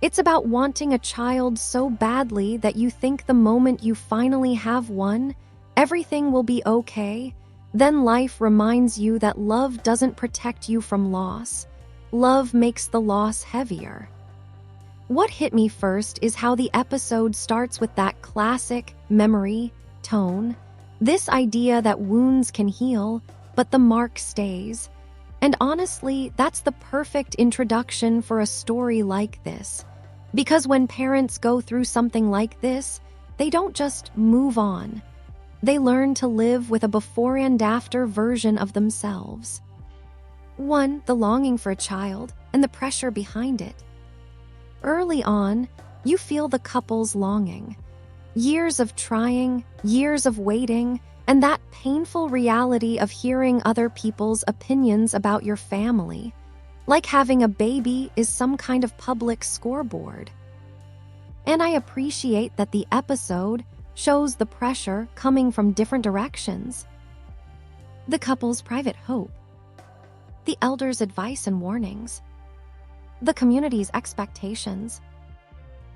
It's about wanting a child so badly that you think the moment you finally have one, everything will be okay. Then life reminds you that love doesn't protect you from loss. Love makes the loss heavier. What hit me first is how the episode starts with that classic memory tone, this idea that wounds can heal, but the mark stays. And honestly, that's the perfect introduction for a story like this. Because when parents go through something like this, they don't just move on. They learn to live with a before and after version of themselves. One, the longing for a child and the pressure behind it. Early on, you feel the couple's longing. Years of trying, years of waiting, and that painful reality of hearing other people's opinions about your family. Like having a baby is some kind of public scoreboard. And I appreciate that the episode shows the pressure coming from different directions. The couple's private hope, the elders' advice and warnings, the community's expectations,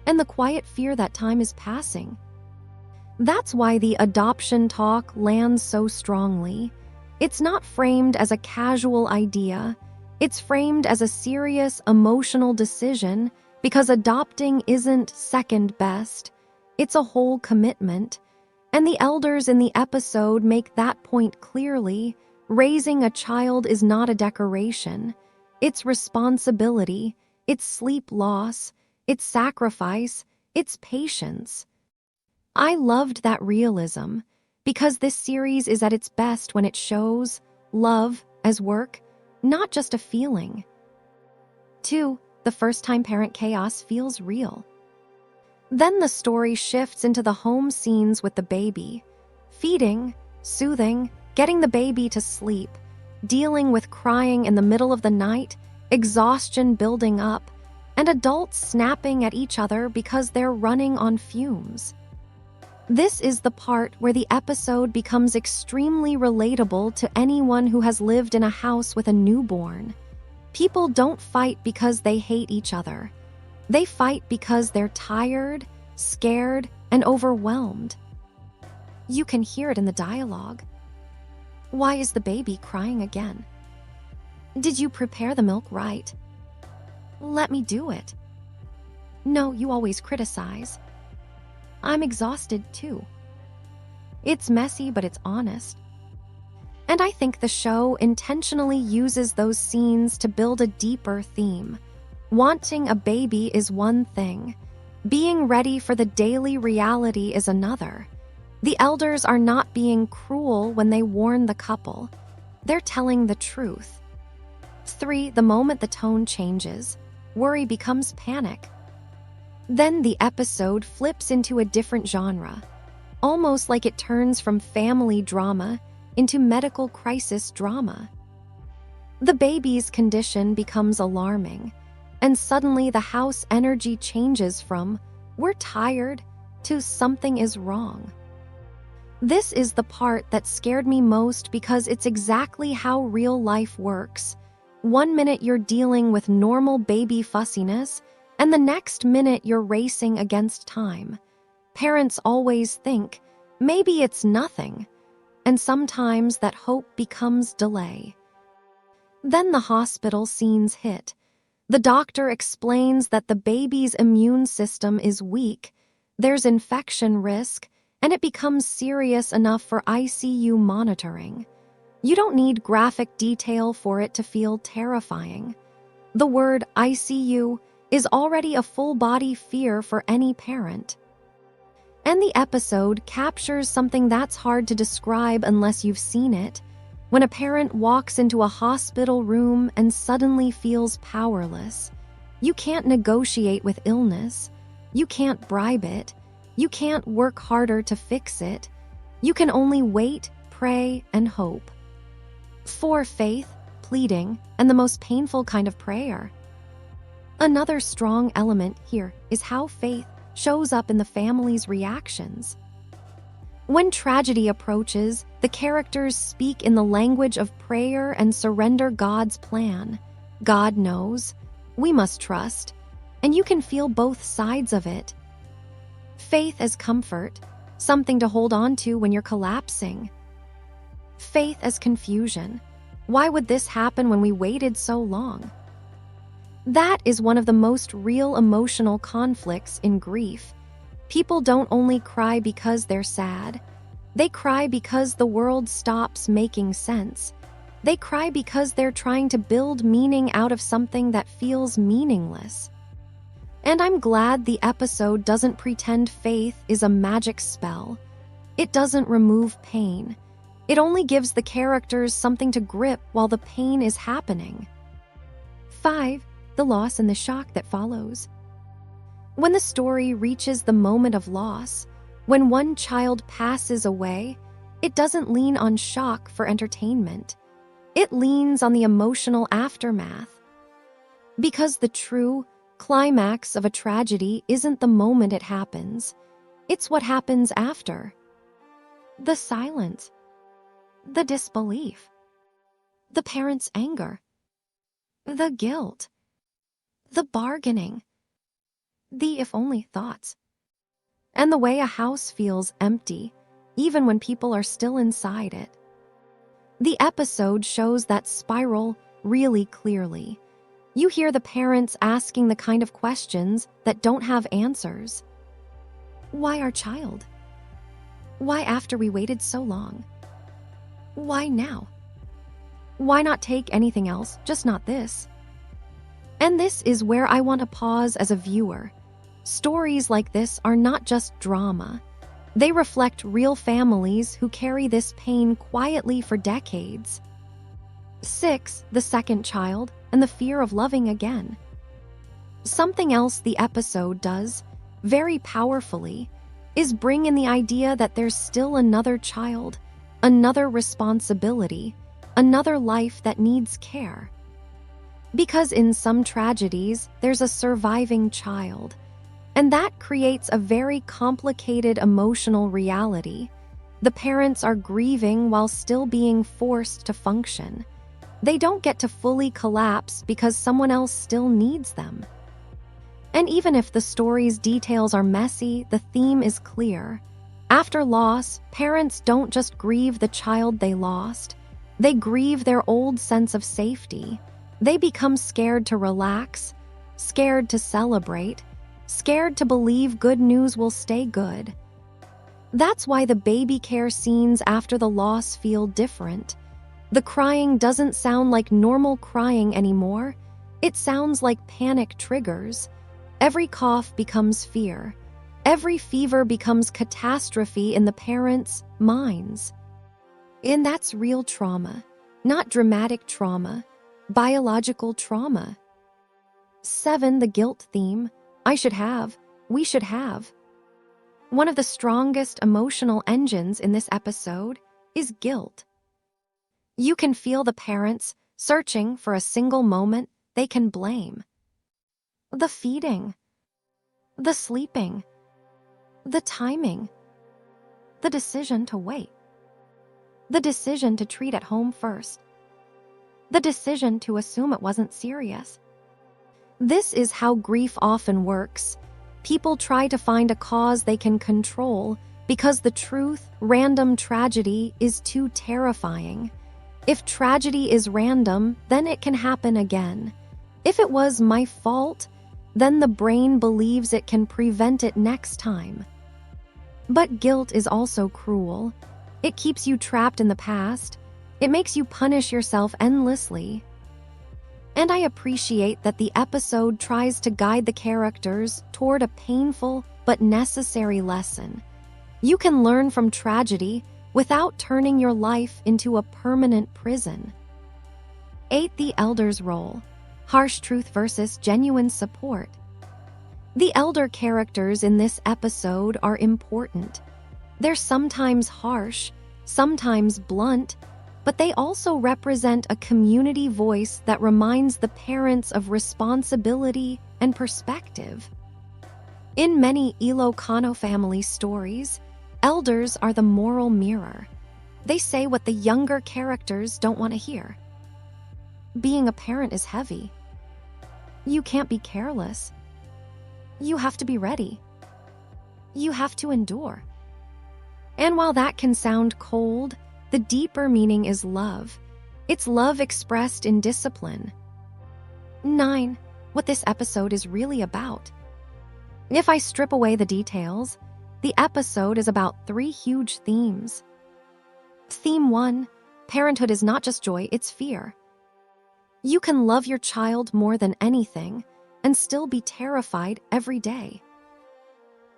and the quiet fear that time is passing. That's why the adoption talk lands so strongly. It's not framed as a casual idea, it's framed as a serious emotional decision, because adopting isn't second best, it's a whole commitment. And the elders in the episode make that point clearly. Raising a child is not a decoration, it's responsibility, it's sleep loss, it's sacrifice, it's patience. I loved that realism because this series is at its best when it shows love as work, not just a feeling. Two, the first time parent chaos feels real. Then the story shifts into the home scenes with the baby. Feeding, soothing, getting the baby to sleep, dealing with crying in the middle of the night, exhaustion building up, and adults snapping at each other because they're running on fumes. This is the part where the episode becomes extremely relatable to anyone who has lived in a house with a newborn. People don't fight because they hate each other. They fight because they're tired, scared, and overwhelmed. You can hear it in the dialogue. Why is the baby crying again? Did you prepare the milk right? Let me do it. No, you always criticize. I'm exhausted too. It's messy, but it's honest. And I think the show intentionally uses those scenes to build a deeper theme. Wanting a baby is one thing, being ready for the daily reality is another. The elders are not being cruel when they warn the couple. They're telling the truth. Three, the moment the tone changes, worry becomes panic. Then the episode flips into a different genre, almost like it turns from family drama into medical crisis drama. The baby's condition becomes alarming, and suddenly the house energy changes from "we're tired" to "something is wrong." This is the part that scared me most because it's exactly how real life works. One minute you're dealing with normal baby fussiness, and the next minute you're racing against time. Parents always think, "Maybe it's nothing," and sometimes that hope becomes delay. Then the hospital scenes hit. The doctor explains that the baby's immune system is weak, there's infection risk, and it becomes serious enough for I C U monitoring. You don't need graphic detail for it to feel terrifying. The word I C U is already a full-body fear for any parent. And the episode captures something that's hard to describe unless you've seen it. When a parent walks into a hospital room and suddenly feels powerless, you can't negotiate with illness. You can't bribe it. You can't work harder to fix it. You can only wait, pray, and hope. Four, faith, pleading, and the most painful kind of prayer. Another strong element here is how faith shows up in the family's reactions. When tragedy approaches, the characters speak in the language of prayer and surrender God's plan. "God knows. We must trust." And you can feel both sides of it. Faith as comfort, something to hold on to when you're collapsing. Faith as confusion. "Why would this happen when we waited so long?" That is one of the most real emotional conflicts in grief. People don't only cry because they're sad. They cry because the world stops making sense. They cry because they're trying to build meaning out of something that feels meaningless. And I'm glad the episode doesn't pretend faith is a magic spell. It doesn't remove pain. It only gives the characters something to grip while the pain is happening. Five, the loss and the shock that follows. When the story reaches the moment of loss, when one child passes away, it doesn't lean on shock for entertainment. It leans on the emotional aftermath. Because the true climax of a tragedy isn't the moment it happens, it's what happens after. The silence, the disbelief, the parents' anger, the guilt, the bargaining, the "if only" thoughts, and the way a house feels empty, even when people are still inside it. The episode shows that spiral really clearly. You hear the parents asking the kind of questions that don't have answers. "Why our child? Why after we waited so long? Why now? Why not take anything else, just not this?" And this is where I want to pause as a viewer. Stories like this are not just drama. They reflect real families who carry this pain quietly for decades. Six, the second child and the fear of loving again. Something else the episode does, very powerfully, is bring in the idea that there's still another child, another responsibility, another life that needs care. Because in some tragedies, there's a surviving child, and that creates a very complicated emotional reality. The parents are grieving while still being forced to function. They don't get to fully collapse because someone else still needs them. And even if the story's details are messy, the theme is clear. After loss, parents don't just grieve the child they lost, they grieve their old sense of safety. They become scared to relax, scared to celebrate, scared to believe good news will stay good. That's why the baby care scenes after the loss feel different. The crying doesn't sound like normal crying anymore. It sounds like panic triggers. Every cough becomes fear. Every fever becomes catastrophe in the parents' minds. And that's real trauma. Not dramatic trauma. Biological trauma. Seven, the guilt theme. "I should have. We should have." One of the strongest emotional engines in this episode is guilt. You can feel the parents searching for a single moment they can blame. The feeding, the sleeping, the timing, the decision to wait, the decision to treat at home first, the decision to assume it wasn't serious. This is how grief often works. People try to find a cause they can control because the truth, random tragedy, is too terrifying. If tragedy is random, then it can happen again. If it was my fault, then the brain believes it can prevent it next time. But guilt is also cruel. It keeps you trapped in the past. It makes you punish yourself endlessly. And I appreciate that the episode tries to guide the characters toward a painful but necessary lesson. You can learn from tragedy without turning your life into a permanent prison. Eight, the elder's role. Harsh truth versus genuine support. The elder characters in this episode are important. They're sometimes harsh, sometimes blunt, but they also represent a community voice that reminds the parents of responsibility and perspective. In many Ilocano family stories, Elders are the moral mirror. They say what the younger characters don't want to hear. Being a parent is heavy. You can't be careless. You have to be ready. You have to endure. And while that can sound cold, the deeper meaning is love. It's love expressed in discipline. Nine, what this episode is really about. If I strip away the details, the episode is about three huge themes. Theme one, parenthood is not just joy, it's fear. You can love your child more than anything and still be terrified every day.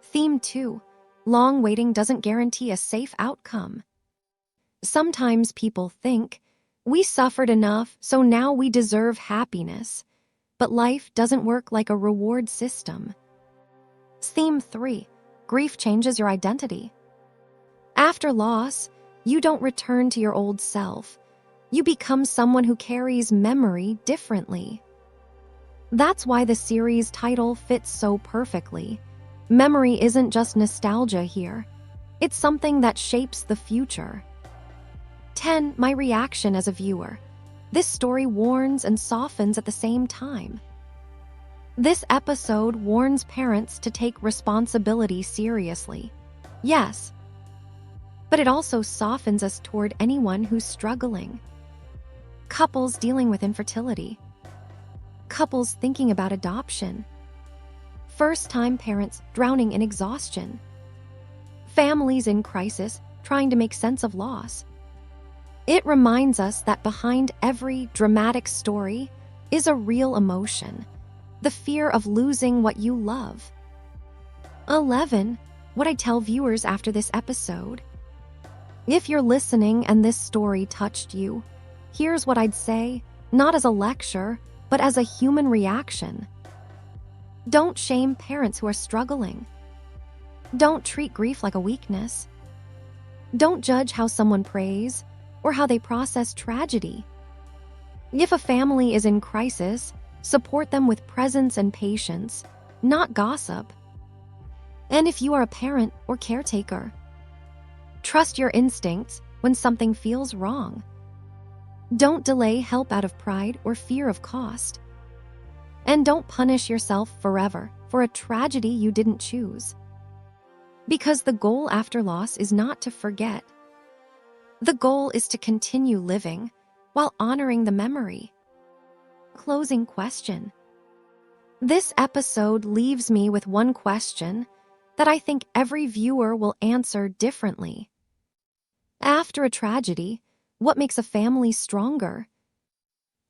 Theme two, long waiting doesn't guarantee a safe outcome. Sometimes people think, "We suffered enough, so now we deserve happiness." But life doesn't work like a reward system. Theme three, grief changes your identity. After loss, you don't return to your old self. You become someone who carries memory differently. That's why the series title fits so perfectly. Memory isn't just nostalgia here, it's something that shapes the future. Ten, my reaction as a viewer. This story warns and softens at the same time. This episode warns parents to take responsibility seriously. Yes. But it also softens us toward anyone who's struggling. Couples dealing with infertility. Couples thinking about adoption. First time parents drowning in exhaustion. Families in crisis trying to make sense of loss. It reminds us that behind every dramatic story is a real emotion, the fear of losing what you love. Eleven, what I tell viewers after this episode. If you're listening and this story touched you, here's what I'd say, not as a lecture, but as a human reaction. Don't shame parents who are struggling. Don't treat grief like a weakness. Don't judge how someone prays or how they process tragedy. If a family is in crisis, support them with presence and patience, not gossip. And if you are a parent or caretaker, trust your instincts when something feels wrong. Don't delay help out of pride or fear of cost. And don't punish yourself forever for a tragedy you didn't choose. Because the goal after loss is not to forget. The goal is to continue living while honoring the memory. Closing question. This episode leaves me with one question that I think every viewer will answer differently. After a tragedy, what makes a family stronger?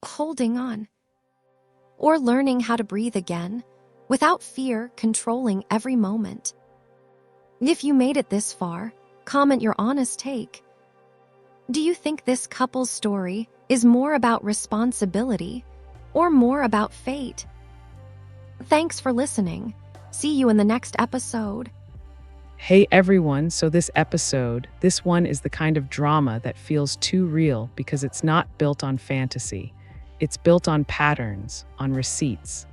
Holding on. Or learning how to breathe again without fear controlling every moment. If you made it this far, comment your honest take. Do you think this couple's story is more about responsibility or more about fate? Thanks for listening. See you in the next episode. Hey everyone, so this episode, this one is the kind of drama that feels too real because it's not built on fantasy. It's built on patterns, on receipts,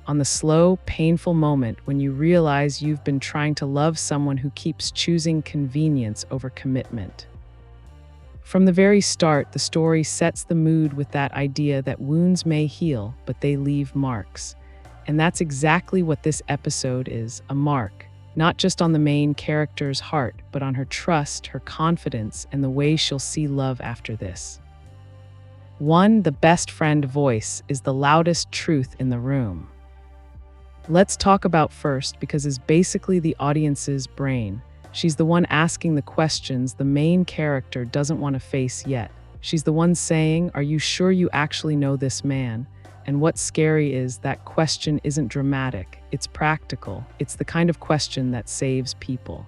on the slow, painful moment when you realize you've been trying to love someone who keeps choosing convenience over commitment. From the very start, the story sets the mood with that idea that wounds may heal, but they leave marks. And that's exactly what this episode is, a mark, not just on the main character's heart, but on her trust, her confidence, and the way she'll see love after this. One, the best friend voice is the loudest truth in the room. Let's talk about first because is basically the audience's brain. She's the one asking the questions the main character doesn't want to face yet. She's the one saying, "Are you sure you actually know this man?" And what's scary is that question isn't dramatic, it's practical. It's the kind of question that saves people.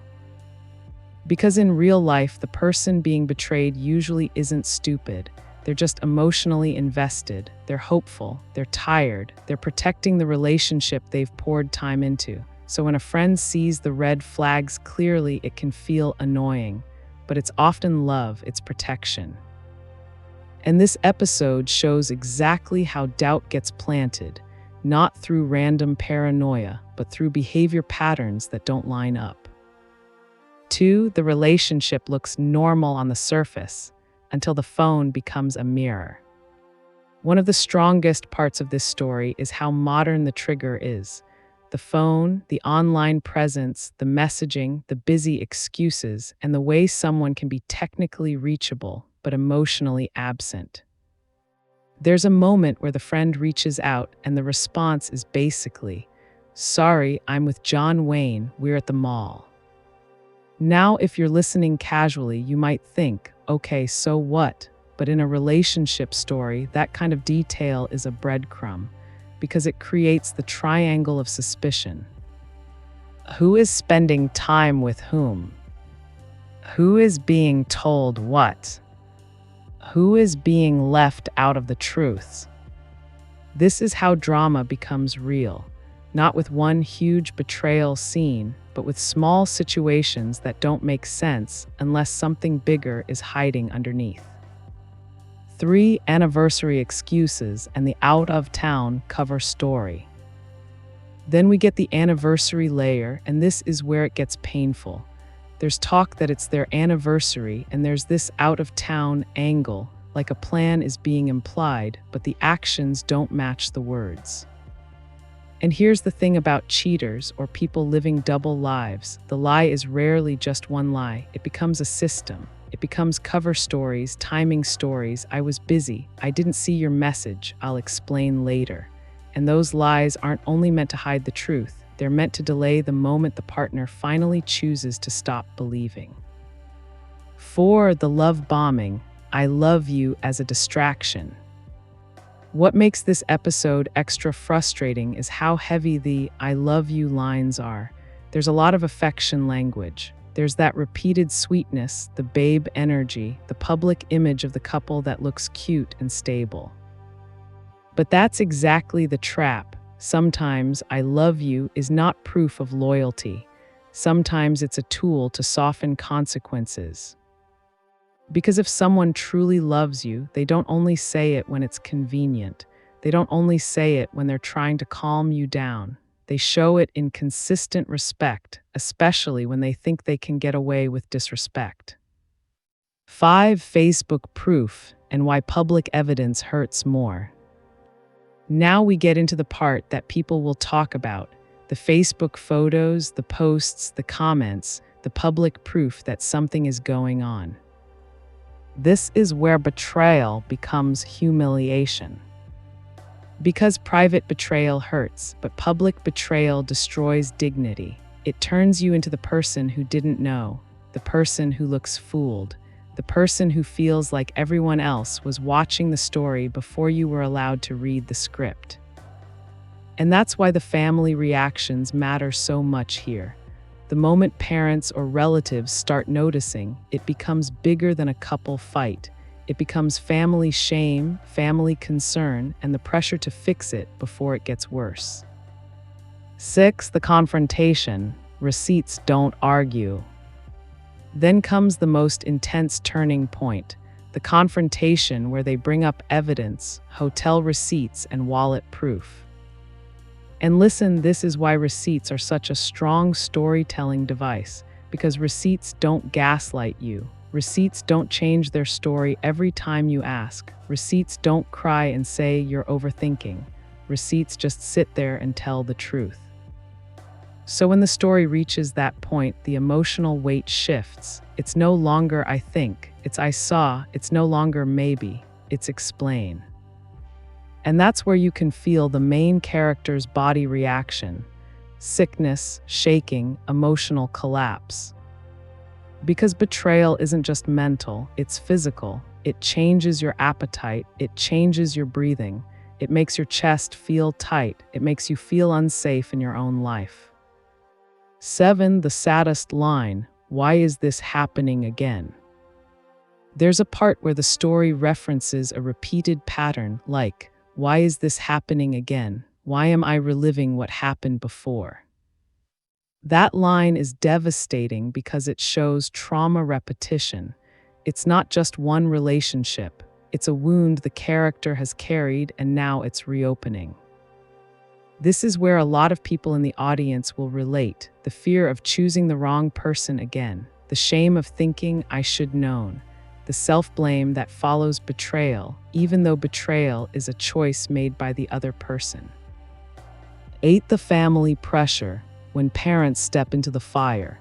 Because in real life, the person being betrayed usually isn't stupid. They're just emotionally invested. They're hopeful. They're tired. They're protecting the relationship they've poured time into. So when a friend sees the red flags clearly, it can feel annoying. But it's often love, it's protection. And this episode shows exactly how doubt gets planted, not through random paranoia, but through behavior patterns that don't line up. Two, the relationship looks normal on the surface until the phone becomes a mirror. One of the strongest parts of this story is how modern the trigger is. The phone, the online presence, the messaging, the busy excuses, and the way someone can be technically reachable but emotionally absent. There's a moment where the friend reaches out and the response is basically, "Sorry, I'm with John Wayne, we're at the mall." Now, if you're listening casually, you might think, "Okay, so what?" But in a relationship story, that kind of detail is a breadcrumb because it creates the triangle of suspicion. Who is spending time with whom? Who is being told what? Who is being left out of the truth? This is how drama becomes real, not with one huge betrayal scene, but with small situations that don't make sense unless something bigger is hiding underneath. Three, anniversary excuses and the out of town cover story. Then we get the anniversary layer, and this is where it gets painful. There's talk that it's their anniversary, and there's this out of town angle, like a plan is being implied, but the actions don't match the words. And here's the thing about cheaters or people living double lives: the lie is rarely just one lie, it becomes a system. It becomes cover stories, timing stories, "I was busy, I didn't see your message, I'll explain later." And those lies aren't only meant to hide the truth, they're meant to delay the moment the partner finally chooses to stop believing. Four, the love bombing, "I love you" as a distraction. What makes this episode extra frustrating is how heavy the "I love you" lines are. There's a lot of affection language. There's that repeated sweetness, the babe energy, the public image of the couple that looks cute and stable. But that's exactly the trap. Sometimes "I love you" is not proof of loyalty. Sometimes it's a tool to soften consequences. Because if someone truly loves you, they don't only say it when it's convenient. They don't only say it when they're trying to calm you down. They show it in consistent respect, especially when they think they can get away with disrespect. Five, Facebook proof and why public evidence hurts more. Now we get into the part that people will talk about: the Facebook photos, the posts, the comments, the public proof that something is going on. This is where betrayal becomes humiliation. Because private betrayal hurts, but public betrayal destroys dignity. It turns you into the person who didn't know, the person who looks fooled, the person who feels like everyone else was watching the story before you were allowed to read the script. And that's why the family reactions matter so much here. The moment parents or relatives start noticing, it becomes bigger than a couple fight. It becomes family shame, family concern, and the pressure to fix it before it gets worse. Six, the confrontation. Receipts don't argue. Then comes the most intense turning point, the confrontation where they bring up evidence, hotel receipts, and wallet proof. And listen, this is why receipts are such a strong storytelling device, because receipts don't gaslight you. Receipts don't change their story every time you ask. Receipts don't cry and say you're overthinking. Receipts just sit there and tell the truth. So when the story reaches that point, the emotional weight shifts. It's no longer "I think," it's "I saw," it's no longer "maybe," it's "explain." And that's where you can feel the main character's body reaction: sickness, shaking, emotional collapse. Because betrayal isn't just mental, it's physical. It changes your appetite, it changes your breathing, it makes your chest feel tight, it makes you feel unsafe in your own life. Seven, the saddest line: "Why is this happening again?" There's a part where the story references a repeated pattern, like, "Why is this happening again? Why am I reliving what happened before?" That line is devastating because it shows trauma repetition. It's not just one relationship, it's a wound the character has carried and now it's reopening. This is where a lot of people in the audience will relate: the fear of choosing the wrong person again, The shame of thinking I should known. The self-blame that follows betrayal, even though betrayal is a choice made by the other person. Eight, the family pressure when parents step into the fire.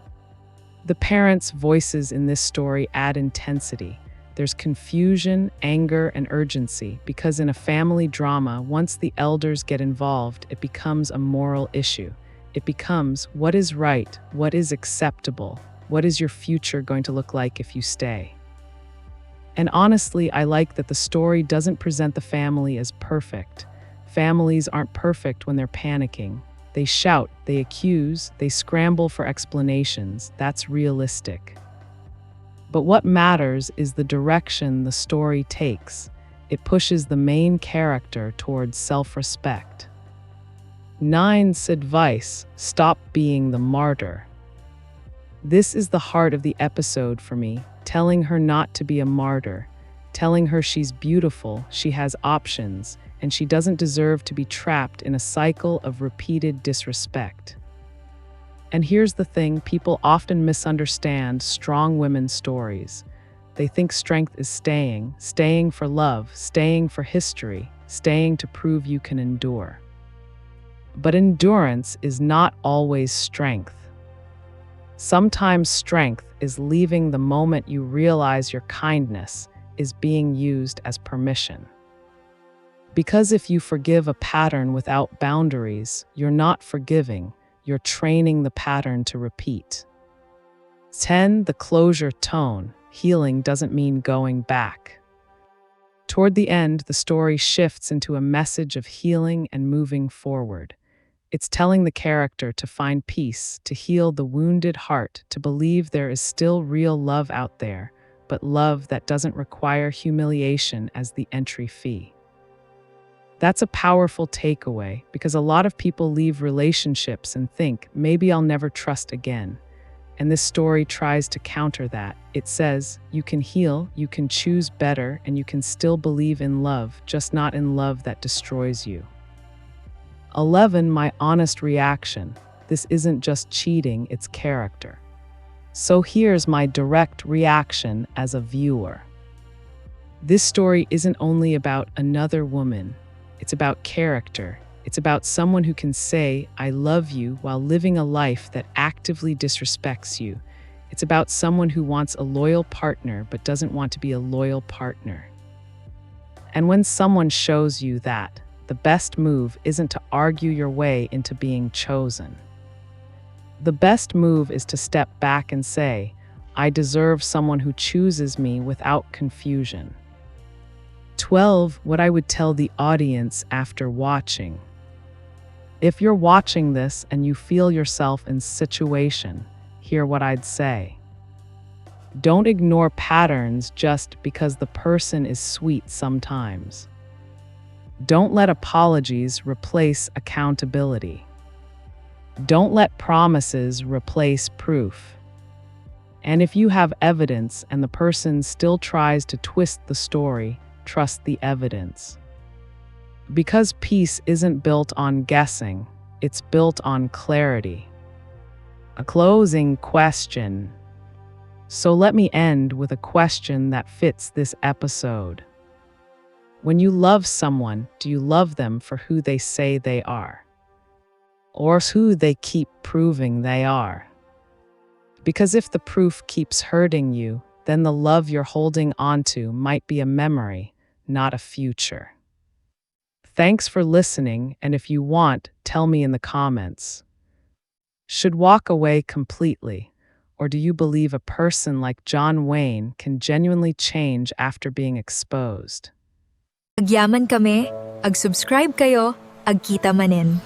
The parents' voices in this story add intensity. There's confusion, anger, and urgency because in a family drama, once the elders get involved, it becomes a moral issue. It becomes what is right, what is acceptable, what is your future going to look like if you stay. And honestly, I like that the story doesn't present the family as perfect. Families aren't perfect when they're panicking. They shout, they accuse, they scramble for explanations. That's realistic. But what matters is the direction the story takes. It pushes the main character towards self-respect. Nine's advice: stop being the martyr. This is the heart of the episode for me, telling her not to be a martyr, telling her she's beautiful, she has options, and she doesn't deserve to be trapped in a cycle of repeated disrespect. And here's the thing: people often misunderstand strong women's stories. They think strength is staying, staying for love, staying for history, staying to prove you can endure. But endurance is not always strength. Sometimes strength is leaving the moment you realize your kindness is being used as permission. Because if you forgive a pattern without boundaries, you're not forgiving, you're training the pattern to repeat. Ten, the closure tone. Healing doesn't mean going back. Toward the end, the story shifts into a message of healing and moving forward. It's telling the character to find peace, to heal the wounded heart, to believe there is still real love out there, but love that doesn't require humiliation as the entry fee. That's a powerful takeaway because a lot of people leave relationships and think, "Maybe I'll never trust again." And this story tries to counter that. It says, "You can heal, you can choose better, and you can still believe in love, just not in love that destroys you." Eleven, my honest reaction. This isn't just cheating, it's character. So here's my direct reaction as a viewer. This story isn't only about another woman, it's about character. It's about someone who can say, "I love you," while living a life that actively disrespects you. It's about someone who wants a loyal partner but doesn't want to be a loyal partner. And when someone shows you that, the best move isn't to argue your way into being chosen. The best move is to step back and say, "I deserve someone who chooses me without confusion." Twelve, what I would tell the audience after watching. If you're watching this and you feel yourself in situation, hear what I'd say. Don't ignore patterns just because the person is sweet sometimes. Don't let apologies replace accountability. Don't let promises replace proof. And if you have evidence and the person still tries to twist the story, trust the evidence. Because peace isn't built on guessing, it's built on clarity. A closing question. So let me end with a question that fits this episode. When you love someone, do you love them for who they say they are? Or who they keep proving they are? Because if the proof keeps hurting you, then the love you're holding onto might be a memory, not a future. Thanks for listening, and if you want, tell me in the comments. Should walk away completely, or do you believe a person like John Wayne can genuinely change after being exposed? Agyaman kami, ag-subscribe kayo, agkita manen.